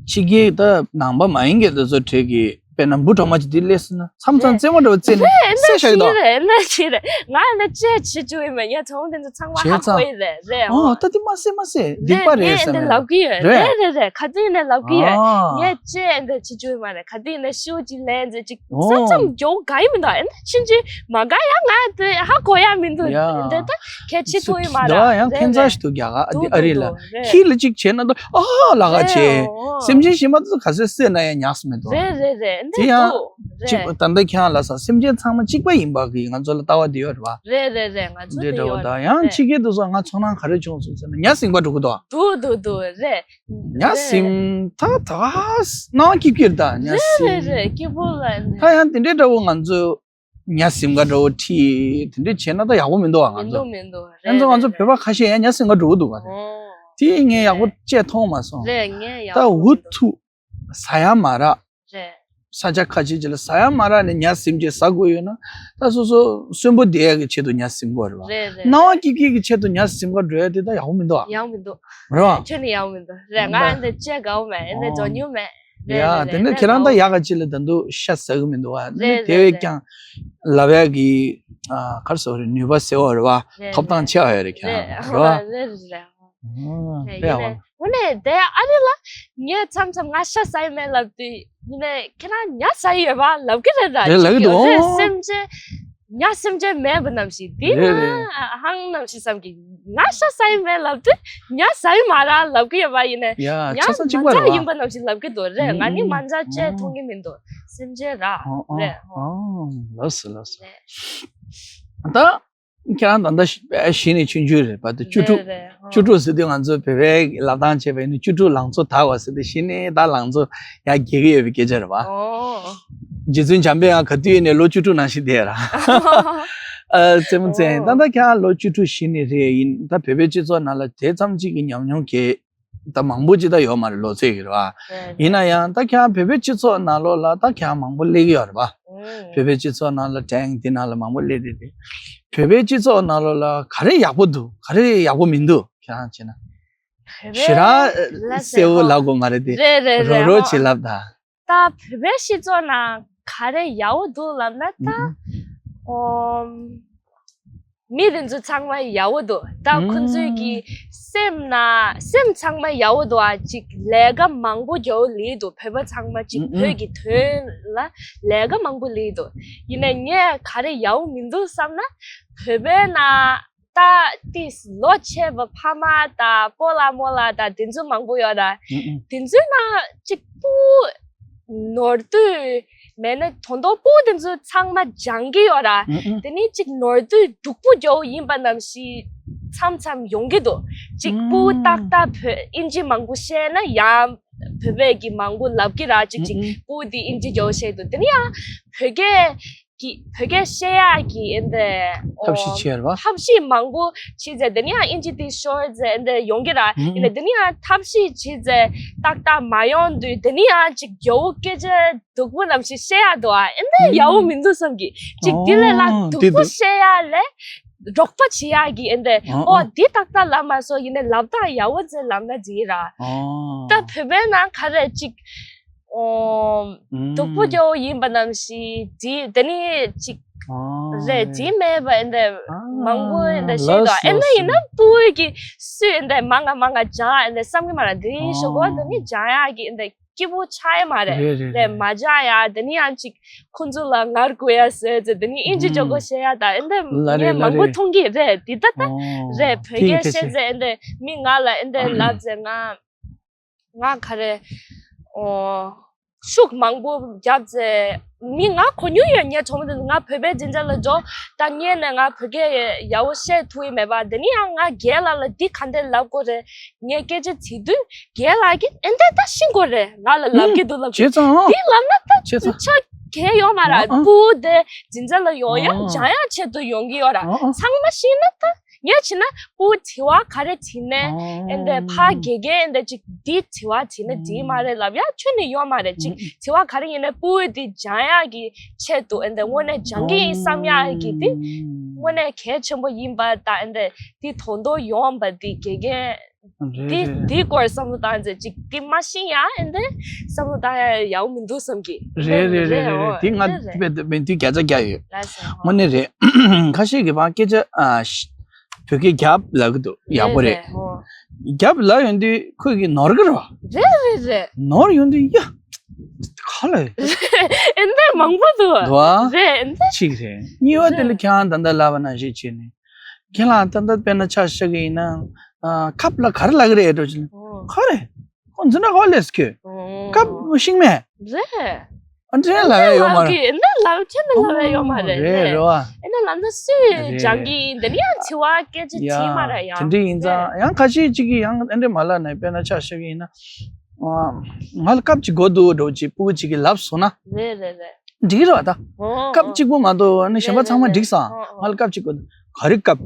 ཕྱི་རྒྱལ་ད་ནང་པ་མ་ཡིན་མཁན་དེ་ཚོ་གྲས་ཀྱི་དཔེར་ན་འབུ་གྲོག་མ་ཅིག་དེ་སླེབས་སོང་ན་མཚམས་མཚམས་རྩེད་མོ་འདྲ་བོ་རྩེས་ནས་བསད་བཞག་གི་འདུག་རེད་རེད་རེད། ང་ཨེ་འདྲ་ཅེས་བྱེད་བཅུག་ཡོད་མེད་ངས་གྲོགས་མོ་དེ་ཚོ་ཚང་མ་ཧ་གོ་ཡི་རེད་རེད། ཨོ་ད་དེ་མ་བསད་མ་བསད་སྡིག་པ་རེད་ཟེར་ནས་ལབ་གི་ཡོད་རེད་རེད་རེད། ག་དུས་ནས་ལབ་གི་ཡོད། ངས་ཅེས་ཨེ་འདྲ་བྱེད་བཅུག་ཡོད་མ་རེད། ག་དུས་ནས་ཤིའུ་ཅིག་ལན་ཟེར་ཅིག་མཚམས་མཚམས་མགྱོགས་དགའ་ཡི་མི་འདུག་ཨེ་འདྲ་ཕྱིན་ཅི་མ་དགའ་ཡ་ང་དེ་ཧ་གོ་ཡ་མི་འདུག་ཡ། འདི་ད་གལ་ཆེ་ཐུག་ཡོད་མ་རེད། ཡང་ཁྱད་མཚར་ཞིག་འདུག་རྒྱ་གར་འདི་ཨ་རི་ལ་ཁྱི་ལ་ཅིག་བྱས་ན་ད་ཨ་ལ་ག་བྱས། སེམས་ཅན་གཞན་པ་ཚོ་ག་ཚོད་བསད་ན་ཡང་ཉག་སུ་མི་འདུག་རེད་རེད་རེད། དེ་ཡང་ཅིག་ད་ལྟ་ཁྱེད་རང་ལ་ས་སེམས་ཅན་ཚང་མ་གཅིག་པ་ཡིན་པ་གི་ང་ཚོ་ལ་ལྟ་བ་དེ་ཡོད་རེད་བ། རེད་རེད་རེད། ང་ཚོ་འདི་འདྲ་བོ་ད་ཡང་ཕྱི་རྒྱལ་དུ་སོང་ང་ཚོར་སྣང་ག་རེ་བྱུང་སོང་ཟེར་ན་ཉ་ཟིང་པ་འགྲོ་གི་འདུག་འདུག་འདུག་འདུག་རེད། ཉ་ཟིང་ད་ད་སྣང་སྐྱིད་སྐྱིད་ད་ཉ་ཟིང་རེད་རེད། སྐྱིད་པོ་ལ་ད་ཡང་དེ་འདྲའི་འདྲ་བོ་ང་ཚོ། ཉ་ཟིང་ག་འདྲ་བོ་ཁྲིད་དེ་འདྲ་བྱས་ན་ད་ཡག་པོ་མི་འདུག་བ། ང་ཚོ་མི་འདུག་མི་འདུག་ང་ཚོ་ང་ཚོ་བོད་པ་ཁ་ཤས་ཡང་ཉ་ཟིང་ག་འགྲོ་གི་འདུག་བ། རེད། དེ་ངས་ཡག་པོ་བཅད་མཐོང་མ་སོང་། རེད། ངས་ཡག་ད་པོ་འུ་མི་འདུག་ཐུག་ཟ་ཡ་མ་རག་རེད། ས་ཆ་ཁ་ཅིག་ཅིག་ལ་ཟ་ཡ་མ་རག་ནས་ཉ་ཟིམ་ཅིག་ཟ་དགོས་ཡོད་ན། ད་སོ་སོ་གསོན་པོ་བསྡད་ཡ་གི་ཆེད་དུ་ཉ་ཟིམ་དགོས་རེད་བ། རེད་རེད། སྣང་བ་སྐྱིད་སྐྱིད་ཀྱི་ཆེད་དུ་ཉ་ཟིམ་ག་འགྲོ་ཡ་དེ་ད་ཡག་པོ་མི་འདུག་ཨ། ཡག་མི་འདུག་རེད་བ། ཁྱོད་ནི་ཡག་མི་འདུག་རེད། ང་ཨ་འདི་བཅད་དགའ་བོ་མེད། ཨ་འདི་འཇོ་ཉུང་མེད། རེད་ཡ། རེད་དེ་ནས་རེད། ཁྱེད་རང་ད་ལའོ་ཡག་ག་ཅིག་ལ་ད་དུང་ཤ་ཟ་གི་མི་འདུག་ཨ། རེད་དེ་བས་རེད་ཀྱང་ལབ་ཡ་གི་ཨ་ག་རེ་ཟེར་དགོས་རེད། ནུས་པ་ཟེར་བ་རེད་བ། རེད་ཐོབ་ཐང་ཆེ་བ་ཡོད་རེད་ཁྱེད་རང་རེད་བ། རེད་རེད། ཨོ། རེད། དཔེ་ཡག་པོ། ཡིན་ནའི་འོ་ནས་དེ་ཨ་རི་ལ་ངས་མཚམས་མཚམས་ང་ཤ་ཟ་ཡི་མེད་ལབ་དུས། ཡིན་ནའི་ཁྱེད་རང་ཉ་ཟ་ཡི་ཡོད་པ་ལབ་ཀྱི་རེད། ད་རེད་ལབ་ཀྱི་འདུག་རེད། སེམས་ཅན་ཉ་སེམས་ཅན་མེད་པ་ནམ་ཞིག་འདི་རེད་རེད། ང་ཧང་ནམ་ཞིག་བསམ་གྱི། ང་ཤ་ཟ་ཡི་མེད་ལབ་དུས་ཉ་ཟ་ཡི་མ་རེད་ལབ་ཀྱི་ཡོད་པ། ཡིན་ནའི་ཡ་ཉ་ཆ་ཚང་མ་གཅིག་པ་འདྲ་རེད་བ། ཡིན་པ་ནམ་ཞིག་ལབ་ཀྱི་འདུག་རེད། ང་ནི་མ་འདྲ་བཅད་མཐོང་གི་མི་འདུག་སེམས་ཅན་ར། ཨོ་ཨོ་རེད། ཨོ། ཨོ་ལགས་སོ་ལགས་སོ། རེད། ད། ཁྱེད་རང་ད་ལྟ་ཞི་ཨ་ཞི་ནས་ཆུང་ཆུང་རེད་བ། དེ་བཅུ་དྲུག་རེད་རེད། ཨོ། བཅུ་དྲུག་ཟེར་དུས་ང་ཚོ་བོད་པའི་ལབ་སྟངས་བྱས་པ་ཡིན་ན་བཅུ་དྲུག་ལང་ཚོ་དར་བ་ཟེར་ཏེ། ཞི་ནས་ད་ལང་ཚོ་ཡར་རྒྱས་ཀྱི་ཡོད་པའི་སྐད་ཆ་རེད་བ། ཨོ། རྗེ་བཙུན་འཇམ་དཔལ་དབྱངས་ག་དུས་ཡིན་ནའི་ལོ་བཅུ་དྲུག་ནང་བཞིན་བསྡད་ར། ཨ་རྩེད་མོ་རྩེད། ཨོ། ད་ལྟ་ཁྱེད་རང་ལོ་བཅུ་དྲུག་ཞི་ནས་རེད། ཡིན་ད་བོད་པའི་སྤྱི་ཚོགས་ནང་ལ་དེ་ཙམ་གཅིག་གི་ཉམས་མྱོང་གས། ད་མང་པོ་ཅིག་ད་ཡོད་མ་རེད། ལོ་ཚད་ཀྱི་རེད་བ། རེད་རེད། ཡིན་ན་ཡང་ད་ཁྱེད་རང་བོད་པའི་སྤྱི་ཚོགས་ནང་ལོགས་ལ་ད་ཁྱེད་རང་མང་པོ་སླེབས་ཀྱི་ཡོད་རེད་བ། ཨང་། བོད་པའི་སྤྱི་ཚོགས་ནང་ལ་དྲན་འདི་ནང་ལ་མང་པོ་སླེབས་རེད་དེ། བོད་པའི་སྤྱི་ཚོགས་ནང་ལོགས་ལ་ག་རེ་ཡག་པོ་འདུག་ག་རེ་ཡག་པོ་མི་འདུག་ཁྱེད་རང་བྱས་ན། བོད་པའི་ཞེ་དྲག་ལ་གསལ་པོ་ཟེར་ལབ་དགོས་མ་རེད་དེ། རེད་རེད་རོ་རེད། རོ་ཧོ། བྱེད་ལབ་ད། ད་བོད་པའི་སྤྱི་ཚོགས་ནང་ག་རེ་ཡག་པོ་འདུག་ལབ་ན་ད། ཨང་། ཨོམ། མི་དེ་ཚོ་ཚང་མ་ཡག་པོ་འདུག་ད་ཁོ་ཚོའི་གི་སེམས་ན་སེམས་ཚང་མ་ཡག་པོ་འདུག་ཨ་ཅིག་ལས་ཀ་མང་པོ་རྒྱག་ལས་འདུག་བོད་པ་ཚང་མ་ཅིག་བོད་ཀྱི་དོན་ལ་ལས་ཀ་མང་པོ་ལས་འདུག་ཡིན་ནའི་ངས་ག་རེ་ཡག་པོ་མི་འདུག་བསམ་ན། བོད་པའི་ནང་ད་ཏིས་ལོ་ཆེ་བ་ཕ་མ་དང་སྤོ་ལགས་རྨོ་ལགས་དང་དེ་ཚོ་མང་པོ་ཡོད་ར། དེ་ཚོའི་ནང་ཅིག་སྤུ་ནོར་དུས་མེད་ན་དོན་དུ་སྤུ་དེ་ཚོ་ཚང་མ་སྦྱང་གི་ཡོད་ར། དེ་ནི་ཅིག་ནོར་དུས་སྡུག་པོ་རྒྱག་ཡིན་པ་ནམ་ཞིག་མཚམས་མཚམས་ཡོང་གི་འདུག་ཅིག་སྤུ་ཏག་ཏག་བོད་ཨིན་ཇི་མང་པོ་བཤད་ན་ཡང་བོད་པས་ཀྱི་མང་པོ་ལབ་ཀྱི་ར། ཅིག་ཅིག་སྤུ་དེ་ཨིན་ཇི་རྒྱག་བཤད་འདུག་དེ་ནི་ཡང་བོད་སྐད་ཀྱི་བོད་སྐད་བཤད་ཡག་གི་ཨེ་འདྲ་ཐབས་ཤེས་བྱས་ར་བ། ཐབས་ཤེས་མང་པོ་བྱས་ཙང་དེ་ནི་ཡང་ཨིན་ཇི་དེ་ཤོར་ཙང་ཨེ་འདྲ་ཡོང་གི་ར། ཡིན་ན་དེ་ནི་ཡང་ཐབས་ཤེས་བྱས་ཙང་ཏག་ཏག་མ་ཡོང་དུས་དེ་ནི་ཡང་ཅིག་ཡོ་སྐད་ཆ་སྡུག་པོ་ནམ་ཞིག་བཤད་ཡག་འདུག་ཨ། ཨེ་འདྲ་ཡག་པོ་མི་འདུག་བསམ་གི། ཅིག་དེ་ལས་ལ་ཨོ་སྡུག་དེ་པོ་འདུག་བཤད་ཡག་ལས་རོགས་པ་བྱེད་ཡག་གི་ཨེ་འདྲ། ཨོ་ཨོ་ཨོ། དེ་ཏག་ཏག་ལབ་མ་སོང་། ཡིན་ན་ལབ་སྟངས་ཡག་པོ་ཙམ་ལབ་ན་འགྲིག་གི་ར། ཨོ། ད་བོད་པའི་ནང་ག་རེ་ཅིག་ཨོ། ཨུམ། སྡུག་པོ་སྐྱོ་བོ་ཡིན་པ་ནམ་ཞིག་འདི་དེ་ནི་ཅིག་ཨོ། རེད་འདི་མེད་པ་ཨེ་འདྲ་ཨ། མང་པོ་ཨེ་འདྲ་བཤད་ལགས་འདུག་ཨེ་འདྲ་སོ་ཡིན་ན་སོ། སྤུ་གུ་གི་སུས་ཨེ་འདྲ་མ་ང་མ་ང་སྦྱང་ཨེ་འདྲ་བསམ་གི་མ་རེད། དེ་ནི་ཨོ། ཞོག་གོ་དེ་ནི་སྦྱང་ཡག་གི་ཨེ་འདྲ་སྐྱིད་པོ་ཆགས་ཡ་མ་རེད། རེད་རེད་རེད། མ་སྦྱང་ཡ་དེ་ནི་ཡང་ཅིག་ཁོང་ཚོ་ལ་ངར་དགོས་ཡ་ཟེར་ཙེ་དེ་ནི་ཨིན་ཇི་ཨུམ། ཇོ་གོ་བཤད་ཡ་ད་ཨེ་འདྲ་ལ་རེད་ངས་ལ་མང་པོ་རེད། མཐོང་གི་རེད། འདི་ད་ད་ཨོ། རེད། བོད་ཐིག་སྐད་ཐིག་བཤད་ཆེ། ཙེ་ཨེ་འདྲ་མི་ང་ལ་ཨེ་འདྲ་ལབ་ཙེ་ང་། ང་ག་རེ། ཨོ། ཤུགས་མང་པོ་བརྒྱབ་ཙེ། མི་ང་གོ་མྱོང་ཡོད། ངའི་གྲོགས་མོ་དེ་ང་བོད་པའི་འཛིན་གྲྭ་ལ་འགྲོ། ད་ངས་ནས་ང་བོད་སྐད་ཡག་པོ་བཤད་ཐུབ་ཡི་མེད་པ། དེ་ནི་ཡང་ང་རྒན་ལགས་ལ་འདི་ག་འདྲས་ལབ་དགོས་རེད། ངས་སྐད་ཆ་དྲིས་དུས་རྒན་ལགས་ཀྱིས་ཨེ་འདྲས་ད་ཤེས་དགོས་རེད། ང་ལ་ལབ་ཀྱི་འདུག་ལབ་ཀྱི། བྱས་ཙང་། འདི་ལབ་ན་ད་བྱས་ཙང་། ཆ་གས་ཡོད་མ་རེད། ཨ་ཨ། སྤུ་དེ་འཛིན་གྲྭ་ལ་ཡོང་ཡ་ཨ་ཨ། སྦྱང་ཡ་ཆེད་དུ་ཡོང་གི་ཡོད་ར། ཨ་ཨ། ཚང་མ་ཤེས་ན་ད། ངས་བྱས་ན་སྤུ་དྲི་བ་ག་རེ་དྲིས་ནས་ཨེ་འདྲ་ཕ་དགེ་རྒན་ཨེ་འདྲ་ཅིག་འདི་དྲི་བ་དྲིས་ན་འགྲིག་མ་རེད་ལབ་ཡ་ཁྱོན་ནས་ཡོད་མ་རེད། ཅིག་དྲི་བ་ག་རེ་ཡིན་ན་སྤུ་འདི་སྦྱང་ཡག་གི་ཆེད་དུ་ཨེ་འདྲ་དངོས་གནས་སྦྱང་གི་ཡིན་བསམ་ཡག་གི་འདི་དངོས་གནས་གལ་ཆེན་པོ་ཡིན་པ་དང་ཨེ་འདྲ་འདི་དོན་དུ་ཡོང་བ་འདི་དགེ་རྒན་འདི་འདི་སྐོར་བསམ་བློ་བཏང་ཚེ་ཅིག་འདི་མ་ཤེས་ཡ་ཨེ་འདྲ་བསམ་བློ་བཏང་ཡ་ཡག་པོ་མི་འདུག་བསམ་གི། རེད་རེད་རེད་རེད་རེད། འདི་ང་རེད་རེད། དཔེ་དཔེ་དུས་བརྒྱ་ཆ་བརྒྱ་ཡོད། ལགས་སོ། དངོས་གནས་རེད། ཁ་ཤས་ཀྱིས་ཕར་སྐད་ཆ་ཨ་ཤ་བོད་སྐད་རྒྱབ་ལབ་ཀྱི་འདུག་ཡག་པོ་རེད། རེད་རེད། ཧོ། རྒྱབ་ལབ་ཡོང་དུས་ཁོས་ཀྱིས་ནོར་གྱི་རེད་བ། རེད་རེད་རེད། ནོར་ཡོང་དུས་ཡ། ག་ལ། ཨེ་འདྲ་མང་པོ་འདུག་འདུག་བ། རེད་ཨེ་འདྲ། གཅིག་རེད། གཉིས་པ་དེ་ལ་རེད། ཁྱེད་རང་ད་ལྟ་ལབ་པ་ནང་བཞིན་བྱས་ནས། ཁྱེད་རང་ད་ལྟ་དཔེར་ན་ཆ་བཞག་གི་ཡིན་ན། ཨ་ཁབ་ལ་ག་རེ་ལབ་ཀྱི་རེད་འགྲོ་ཅི། ཨོ། ག་རེ། ཁོ་འཛིན་གྲྭ་ག་པར་སླེབས་སོང་། ཨོ། སྐབས་ཤིང་མེད། རེད། ཨ་འདྲ་ལབ་ཡ་ཡོད་མ་རེད། ཨེ་འདྲ་ལབ་ཁྱོད་འདྲ་ལབ་ཡ་ཡོད་མ་རེད། རེད་རེད་བ། ཨེ་འདྲ་ལབ་ན་སུས་རེད། སྦྱང་གི་འདི་ནི་ཡང་དྲི་བ་སྐད་ཆ་དྲིས་མ་རེད་ཡ། དེ་འདྲ་ཡིན་ཙང་ཡང་ཁ་ཤས་ཅིག་གིས་ཡང་ཨེ་འདྲ་མ་ལབ་ན་དཔེར་ན་ཆ་བཞག་གི་ཡིན་ན། ང་ལ་སྐབས་ཅིག་དགོས་འདུག་འགྲོ་ཅིག་སྤུ་གུ་ཅིག་གིས་ལབ་སོང་ན། རེད་རེད་རེད། འགྲིག་རེད་བ་ད། ཨོ། སྐབས་གཅིག་པོ་མ་གཏོགས་ནི་གཞན་པ་ཚང་མ་འགྲིག་སོང་། ཨོ་ཨོ། ང་ལ་སྐབས་ཅིག་དགོས་འདུག་ག་རེ་སྐབས།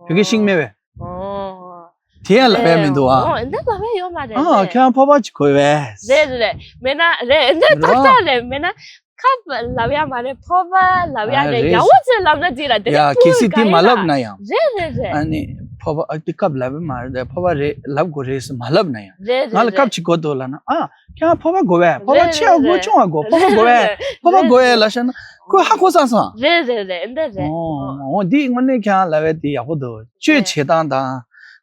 བོད་སྐད་ཤེས་མེད་པས། ཨོ། དེ་ཡང་ལབ་ཡ་མི་འདུག་ཨ། ཨོ་འདི་ལབ་ཡ་ཡོད་མ་རེད། ཨ་ཁྱེད་རང་ཕོར་པ་ཅིག་གོན་པས། རེད་རེད་རེད། མེད་ན་རེད་འདི་ཏག་ཏག་རེད། མེད་ན་ཁ་ལབ་ཡ་མ་རེད། ཕོར་པ་ལབ་ཡ་རེད། ཡག་པོ་ཚོས་ལབ་ན་འགྲིག་ར། དེ་ཡ་གལ་སྲིད་དེ་མ་ལབ་ན་ཡང་། རེད་རེད་རེད། ཨ་ནི་ཕོར་པ་ཨ་དེ་ཁབ་ལབ་ཡ་མ་རེད། ཕོར་པ་རེད་ལབ་དགོས་རེད་ཟེར་མ་ལབ་ན་ཡང་། རེད་རེད། ང་ལ་ཁབ་ཅིག་དགོས་འདུག་ལབ་ན། ཨ་ཁྱེད་རང་ཕོར་པ་དགོས་པས། ཕོར་པ་ཆེ་བ་དགོས་ཆུང་བ་དགོས། ཕོར་པ་དགོས་པས། ཕོར་པ་དགོས་པས་ལབ་ཤག་ན་ཁོས་ཧ་གོ་ཚར་སོང་། རེད་རེད་རེད། འདི་རེད། ཨོ་འདི་དངོས་གནས་ཁྱེད་རང་ལབ་ཡ་དེ་ཡག་པོ་འདུག་སྤྱོད་བྱེད་སྟངས་དང་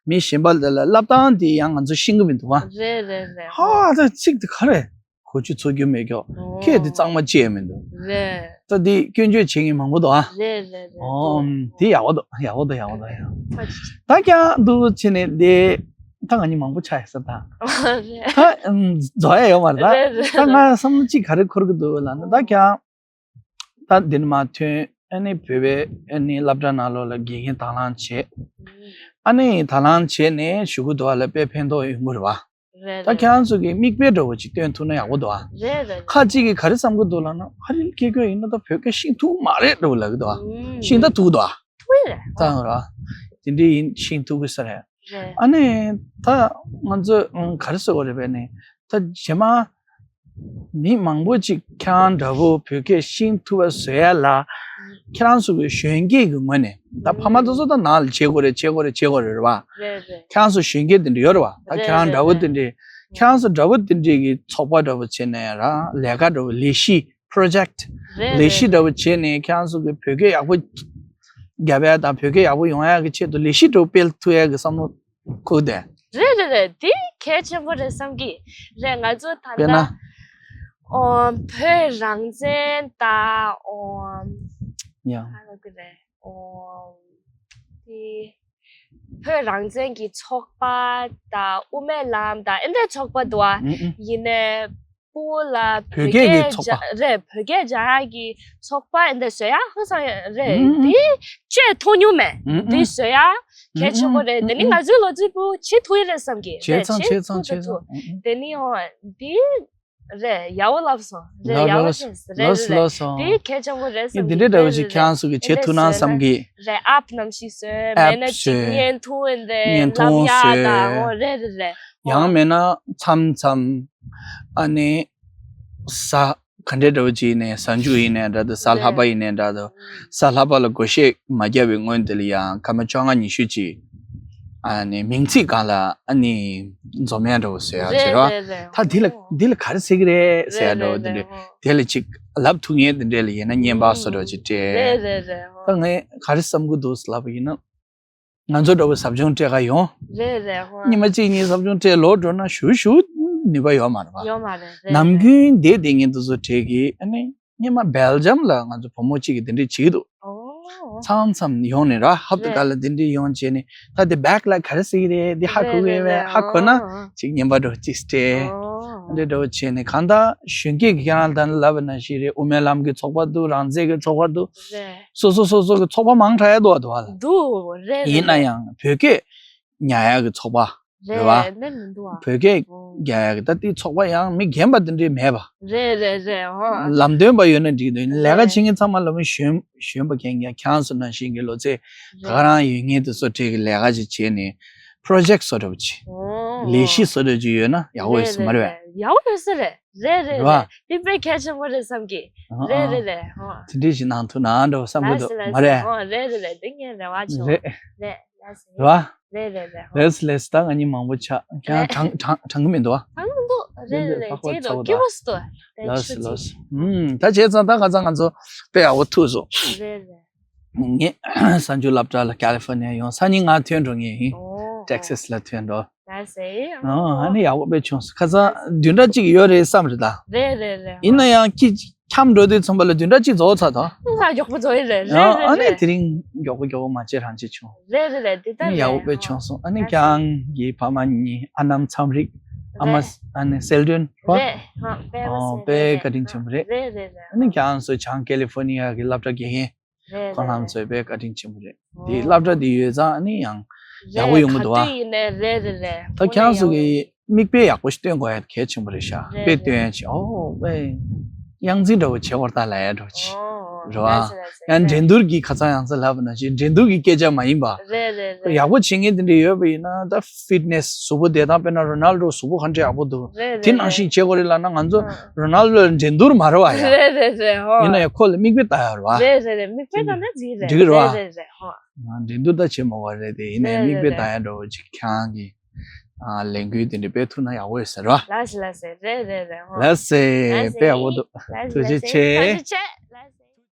མི་གཞན་པ་དེ་ལ་ལབ་སྟངས་དེ་ཡང་ང་ཚོ་ཤེས་ཀྱི་མི་འདུག་ཨ། རེད་རེད་རེད། ཧ་ད་ཚིག་དེ་ག་རེ་གོ་ཆོད་ཚོར་རྒྱུ་མེད་ཀྱོག་ཁྱེད་དེ་གཙང་མ་བཅད་མི་འདུག་རེད། ད་འདི་སྐྱོན་བརྗོད་བྱེད་མཁན་མང་པོ་འདུག་ཨ། རེད་རེད་རེད། ཨོ་འདི་ཡག་པོ་འདུག་ཡག་པོ་འདུག་ཡག་པོ་འདུག་ཡག་པོ་ད་ཀྱང་འདུག་བྱས་ནས་འདི་ད་ང་གཉིས་མང་པོ་ཆགས་ཡོད་ས། ད་རེད། ད་རྫོགས་ཡ་ཡོད་མ་རེད། ད་རེད་རེད། ད་ང་བསམ་བློ་གཅིག་ག་རེ་འཁོར་གྱི་འདུག་ལབ་ན། ད་ཀྱང་ད་འདི་ནས་མར་ཐོན། ཨ་ནི་བོད་པའི་ཨ་ནི་སློབ་གྲྭ་ནང་ལོགས་ལ་དགེ་རྒན་དང་བླངས་བྱས། ཨ་ནི་དང་བླངས་བྱས་ནས་གཞུག་གུ་དུ་བ་ལ་དཔེ་ཕན་ཐོགས་ཡོང་གི་རེད་པ། རེད་ད་རེད། ཁྱེད་རང་ཚོ་གིས་མིག་དཔེ་འདྲ་བོ་ཅིག་སྟོན་ཐུབ་ན་ཡག་པོ་འདུག་ཨ། རེད་རེད། ཁ་ཅིག་གིས་ག་རེ་བསམ་གྱི་འདུག་ལབ་ན། ཧ་རི་ལ་སྐྱེ་རྒྱུ་ཡིན་ན་ད་བོད་སྐད་ཤེས་ཐུབ་མ་རེད་འདྲ་བོ་ལབ་ཀྱི་འདུག་ཨ། ཨུམ། ཤེས་ད་ཐུབ་འདུག་ཨ། ཐུབ་ཀྱི་རེད། ད་ར་དེ་འདྲ་ཡིན་ཤེས་ཐུབ་ཀྱི་ས་རེད། རེད། ཨ་ནི་ད་ང་ཚོ་ཨང་ག་རེ་ཟེར་དགོས་རེད་པས་ནི། ད་རྗེས་མ་མི་མང་པོ་ཅིག་ཁྱེད་རང་འདྲ་བོ་བོད་སྐད་ཤེས་ཐུབ་པ་བཟོ་ཡ་ལ་ཁྱེད་རང་ཚོ་གི་གཞོན་སྐྱེས་ཀྱི་ངོས་ནས། ད་ཕ་མ་དེ་ཚོ་ད་ནང་ལ་བྱེད་དགོས་རེད་བྱེད་དགོས་རེད་བྱེད་དགོས་རེད་རེད་པ། རེད་རེད། ཁྱེད་རང་ཚོ་གཞོན་སྐྱེས་དེ་འདྲ་ཡོད་རེད་པ། ད་རེད་ཁྱེད་རང་འདྲ་བོ་རེད་དེ་འདྲའི་ཁྱེད་རང་ཚོ་འདྲ་བོ་དེ་འདྲའི་གི་ཚོགས་པ་འདྲ་བོ་བྱས་ནས་ར་ལས་ཀ་འདྲ་བོ་ལས་གཞི་པྲོ་ཇེག་ཊི་རེད་ལས་གཞི་རེད་འདྲ་བོ་བྱས་ནས་ཁྱེད་རང་ཚོ་གི་བོད་སྐད་ཡག་པོ་རྒྱབ་ཡ་དང་བོད་སྐད་ཡག་པོ་ཡོང་ཡ་གི་ཆེད་དུ་ལས་གཞི་འདྲ་བོ་སྤེལ་ཐུབ་ཡ་གི་བསམ་བློ་འཁོར་དེ། རེད་རེད་རེད། དེ་གལ་ཆེན་པོ་རེད་བསམ་གི་རེད། ང་ཚོ་ད་དཔེར་ན། ལྟ་ཨོ་བོད་རང་བཙན་དང་ཨོ་ཡང་ཧ་གོ་གི་རེད། ཨོ་དེ་བོད་རང་བཙན་གྱི་ཚོགས་པ་དང་དབུ་མའི་ལམ་དང་ཨེ་འདྲའི་ཚོགས་པ་འདུག་ཨ། ཨུ་ཨུ། ཡིན་ནའི་སྤུ་ལ་བོད་བོད་སྐད་ཀྱི་སྐད་ཚོགས་པ། སྦྱ་རེད། བོད་སྐད་སྦྱང་ཡག་གི་ཚོགས་པ་ཨེ་འདྲ་བཟོ་ཡག་ཧ་སང་ཡོད་རེད། ཨུ་ཨུ། དེ་བཅོས་ཐུབ་མྱོང་མེད། ཨུ་ཨུ། དེ་བཟོ་ཡག་གལ་ཆེན་པོ་རེད། ཨུ་ཨུ། དེ་ནི་ང་ཚོའི་ལོ་རྒྱུས་པོ་བྱེད་ཐུབ་ཡི་རེད་བསམ་གི་རེད། བྱེད་ཚང་བྱེད་ཚང་ཐུབ་བྱེད་ཐུབ། ཚང་། ཨུ་ཨུ། དེ་ནི་ཨོ་འདི་རེད། ཡག་པོ་ལབ་སོང་རེད། ལབ་ཡག་པོ་ལབ་བྱས་རེད། ལབ་རེད་ལབ་རེད། སོང་། དེ་གལ་ཆེན་པོ་རེད་བསམ་གི་འདི་འདྲའི་འདྲ་བོ་རེད་ཞིག་རེད་ཁྱེད་རང་ཚོ་གི་རེད། བྱེད་ཐུབ་ན་བསམ་གི། རེད། ཨེབ་ནམ་ཞིག་བཟོས། ཨེབ་མེད་ན་ཅིག་བཟོས། བརྙན་ཐུང་ཨེ་འདྲ་བརྙན་ཐུང་ལབ་ཡག་བཟོས། དང་ཨོ་རེད་རེད་རེད། ཡང་མེད་ན་མཚམས་མཚམས་ཨ་ནི་ས་ག་འདྲའི་འདྲ་བོ་ཅིག་ཡིན་ནའི་གཟའ་མཇུག་ཡིན་ནའི་འདྲ་འདུག་གཟའ་ལྷག་པ་ཡིན་ནའི་འདྲ་འདུག་གཟའ་ལྷག་པ་ལ་སྒོར་གཞས་མ་བརྒྱབ་པའི་སྔོན་དེ་ལ་ཡང་སྐར་མ་བཅོ་ལྔ་ཉི་ཤུ་ཅིག་ཨ་ནི་མིང་ཚིག་སྒང་ལ་ཨ་ནི་འཛོམས་ཡ་འདྲ་བོ་བཟོས་ཡ་བྱེད་རོགས། རེད་རེད། ད་འདི་ལ་འདི་ལ་ག་རེ་ཟེར་གི་རེད་ཟེར་ཡ་འདྲ་བོ་དེ་འདྲ། རེད་རེད་རེད། དེ་ལ་ཅིག་ལབ་ཐུབ་མཁན་དེ་འདྲ་ལ་ཡིན་ན་བརྙན་པར་བཟོ་འདྲ་བོ་ཅིག་སྤྲད། རེད་རེད་རེད། ད་ངས་ག་རེ་བསམ་གི་འདུག་ལབ་པ་ཡིན་ན། ང་ཚོ་འདྲ་བོ་ཟབ་སྦྱོང་སྤྲད་ག་ཡོང་། རེད་རེད་ཧོ། ཉི་མ་གཅིག་གཉིས་ཟབ་སྦྱོང་སྤྲད་ལོག་འགྲོ་ན་ཞུ་ཞུ་ནུས་པ་ཡོད་མ་རེད་པ། ཡོད་མ་རེད། རེད་ནམ་རྒྱུན་བསྡད་བསྡད་མཁན་དེ་ཚོ་གྲས་ཀྱིས་ཨ་ནི་སྔོན་མ་སྦེལ་ཇམ་ལ་ང་ཚོ་བུ་མོ་གཅིག་གིས་དེ་འདྲས་བྱེད་ཀྱི་འདུག་ཨོ། མཚམས་མཚམས་ཡོང་ནས་ར་ཧབ་ཏུ་རེད། ག་ལ་དེ་འདྲས་ཡོང་བྱས་ནས་ད་དེ་བེག་ལ་ག་རེ་ཟེར་གི་རེད། འདི་ཧ་གོ་གི་ཡོད་པས། རེད་རེད་རེད། ཧ་གོ་ན་ཨོ་ཨོ། ཅིག་བརྙན་པར་འདྲ་བོ་ཅིག་སྤྲད། ཨོ། འདི་འདྲ་བོ་བྱས་ནས་གང་ལྟར་གཞོན་སྐྱེས་ཀྱི་ཁྱེད་རང་ད་ནི་ལབ་པ་ནང་བཞིན་རེད། དབུ་མའི་ལམ་གྱི་ཚོགས་པ་འདུག་རང་བཙན་གྱི་ཚོགས་པ་འདུག་རེད། སོ་སོ་སོ་སོ་གི་ཚོགས་པ་མང་དྲགས་ཡ་འདུག་བ་འདུག་བ་ལ། འདུག་རེད་རེད། ཡིན་ན་ཡང་བོད་སྐད་ཉར་ཡག་གི་ཚོགས་པ་རེད་བ། རེད་ནི་མི་འདུག་བ། བོད་སྐད་ཨོ། རྒྱག་ཡག་གི་ད་དེ་ཚོགས་པ་ཡང་མི་རྒན་པ་དེ་འདྲས་མེད་པ། རེད་རེད་རེད་ཨོ། ལམ་སྟོན་པ་ཡོད་ན་འགྲིག་འདུག་ལས་ཀ་རེད། བྱེད་མཁན་ཚང་མ་ལ་མི་གཞོན་གཞོན་པ་རྒན་རྒན་ཁྱེད་རང་ཚོ་ནང་བཞིན་གྱི་ལོ་ཚད་ད་ག་རང་ཡོད་མཁན་དེ་ཚོ་གྲས་ཀྱི་ལས་ཀ་ཅིག་བྱས་ནས་པྲོ་ཇེག་བཟོ་འདྲ་བོ་ཅིག་ཨོ། ལས་གཞི་བཟོ་འདྲ་ཅིག་ཡོད་ན་ཡག་པོ་ཡོད་ས་མ་རེད་པས། རེད་རེད་རེད། ཡག་པོ་ཡོད་ས་རེད། རེད་རེད་རེད་བ། རེད། འདི་དཔེ་གལ་ཆེན་པོ་རེད་བསམ་གི་ཨ་རེད་ཨ། རེད་རེད་ཨོ། དེ་འདྲས་ཞིག་གནང་ཐུབ་ན་འདྲ་བསམ་གི་ལགས་འདུག་སེ་ལགས་མ་སེ་རེད། ཨོ་རེད་རེད་རེད། འདི་ངའི་རེ་བ་ཆེ་བ་རེད། རེད་ལགས་སེ། རེད་བ། རེད་རེད་རེད་ཨོ། ལགས་སེ་ལགས་སེ། ད་ང་གཉིས་མང་པོ་ཆགས་ཁྱེད་རང་རེད། གྲང་གྲང་གྲང་གི་མི་འདུག་བ། གྲང་གི་མི་འདུག་རེད་རེད་རེད། ལགས་སེ་ལགས་སེ། ལགས་སེ་ལགས་སེ། ཨུམ་ད་བྱས་ཙང་ད་ང་ཚང་ང་ཚོ་དཔེ་ཡག་པོ་ཐུག་སོང་། རེད་རེད། ངས་གཟའ་མཇུག་སློབ་གྲྭ་ལ་ཀ་ལི་ཧྥོར་ནི་ཡ་ཡོང་། སང་ཉིན་ང་ཐོན་འགྲོ་ངེས་ཡིན། ཨོ། ཊེག་སཱ་སི་ལ་ཐོན་འགྲོ། ལགས་སེ། ཨོ་ཨ་ནི་ཡག་པོ་དཔེ་བྱུང་སོང་། ཁ་སང་བདུན་ཕྲག་གཅིག་ཡོད་རེད་བསམ་རེད་ད། རེད་རེད་རེད། ཡིན་ན་ཡང་ཁྱི་འཁྱམ་འགྲོ་དུས་ཙམ་པ་ལ་བདུན་ཕྲག་གཅིག་རྫོགས་ཚར་ད། ང་མགྱོགས་པོ་རྫོགས་ཡིན་རེད། རེད་རེད་རེད། ཨ་ནི་དེ་རིང་མགྱོགས་པོ་མགྱོགས་པོ་མ་བྱེད་རང་བྱེད་བྱུང་། རེད་རེད་རེད། དེ་ལྟར་ཨ་ནི་ཡག་པོ་དཔེ་བྱུང་སོང་། ཨ་ནི་ཀྱང་གི་ཕ་མ་གཉིས་ཨ་ནམ་མཚམས་རིག་ཨ་མ་རེད། ཨ་ནི་སེལ་ཌོན་རེད། ཧ་དཔེ་ཨོ་དཔེ་བཀའ་དྲིན་ཆེན་པོ་རེད། རེད་རེད་རེད། ཨ་ནི་ཀྱང་སོ་བྱང་ཀ་ལི་ཧྥོར་ནི་ཡ་གི་སློབ་གྲྭ་དགེ་རྒན། རེད་ཁོང་རྣམ་རེད། ཚོའི་དཔེ་བཀའ་དྲིན་ཆེན་པོ་རེད། ཨོ། དེ་སློབ་གྲྭ་དེ་ཡོད་ཙང་ཨ་ནི་ཡང་ཡག་པོ་ཡོང་གི་འདུག་ཨ། རེད། ག་དུས་ཡིན་ནའི་རེད་རེད་རེད། ད་ཁྱེད་རང་ཚོ་གི་མིག་དཔེ་ཡག་པོ་ཞིག་སྟོན་དགོས་ཡ་གལ་ཆེན་པོ་རེད་ཤག་རེད་དཔེ་རེད། སྟོན་ཡ་ཆེ་ཨོ་དཔེ་ཡང་འཛིན་འདྲ་བོ་བྱེད་དགོས་ད་ལབ་ཡ་འདྲ་བོ་ཆེ། ཨོ། རེད་བ། ཡང་འགྲན་བསྡུར་གྱི་ཁ་སང་ཡང་ཚ་ལབ་པ་ནང་བཞིན་འགྲན་བསྡུར་གྱི་སྐད་ཆ་མ་ཡིན་པ། རེད་རེད་རེད། ཡག་པོ་བྱེད་མཁན་དེ་འདྲ་ཡོད་པ་ཡིན་ན་ད་ཕིཊ་ནེ་སི་གཟུགས་པོ་བདེ་ཐང་དཔེར་ན་རོ་ནལ་ཌོ་གཟུགས་པོ་ག་འདྲ་ཡག་པོ་འདུག་རེད་དེ་ནང་བཞིན་བྱེད་དགོས་རེད་ལབ་ན་ང་ཚོ་རོ་ནལ་ཌོ་ལ་འགྲན་བསྡུར་མ་རེད་བ་ཡ། རེད་རེད་རེད་ཧོ། ཡིན་ན་ཡང་ཁོ་ལ་མིག་དཔེ་ལྟ་ཡ་རེད་བ། རེད་རེད་རེད། མིག་དཔེ་ལྟ་ན་འགྲིག་རེད། འགྲིག་རེད་བ། རེད་རེད་རེད་ཧོ། འགྲན་བསྡུར་ད་བྱེད་མ་དགོས་རེད་དེ་ཡིན་ན་ཡང་མིག་དཔེ་ལྟ་ཡ་འདྲ་བོ་ཅིག་ཁྱང་གི་ལས་འགུལ་དེ་འདྲ་སྤེལ་ཐུབ་ན་ཡག་པོ་ཡོད་ས་རེད་བ། ལགས་སེ་ལགས་སེ། རེད་རེད་རེད་ཧོ། ལགས་སེ། དཔེ་ཡག་པོ་འདུག་ལགས་སེ་ཐུགས་རྗེ་ཆེ། ཐུགས་རྗེ་ཆེ། ལགས་སེ།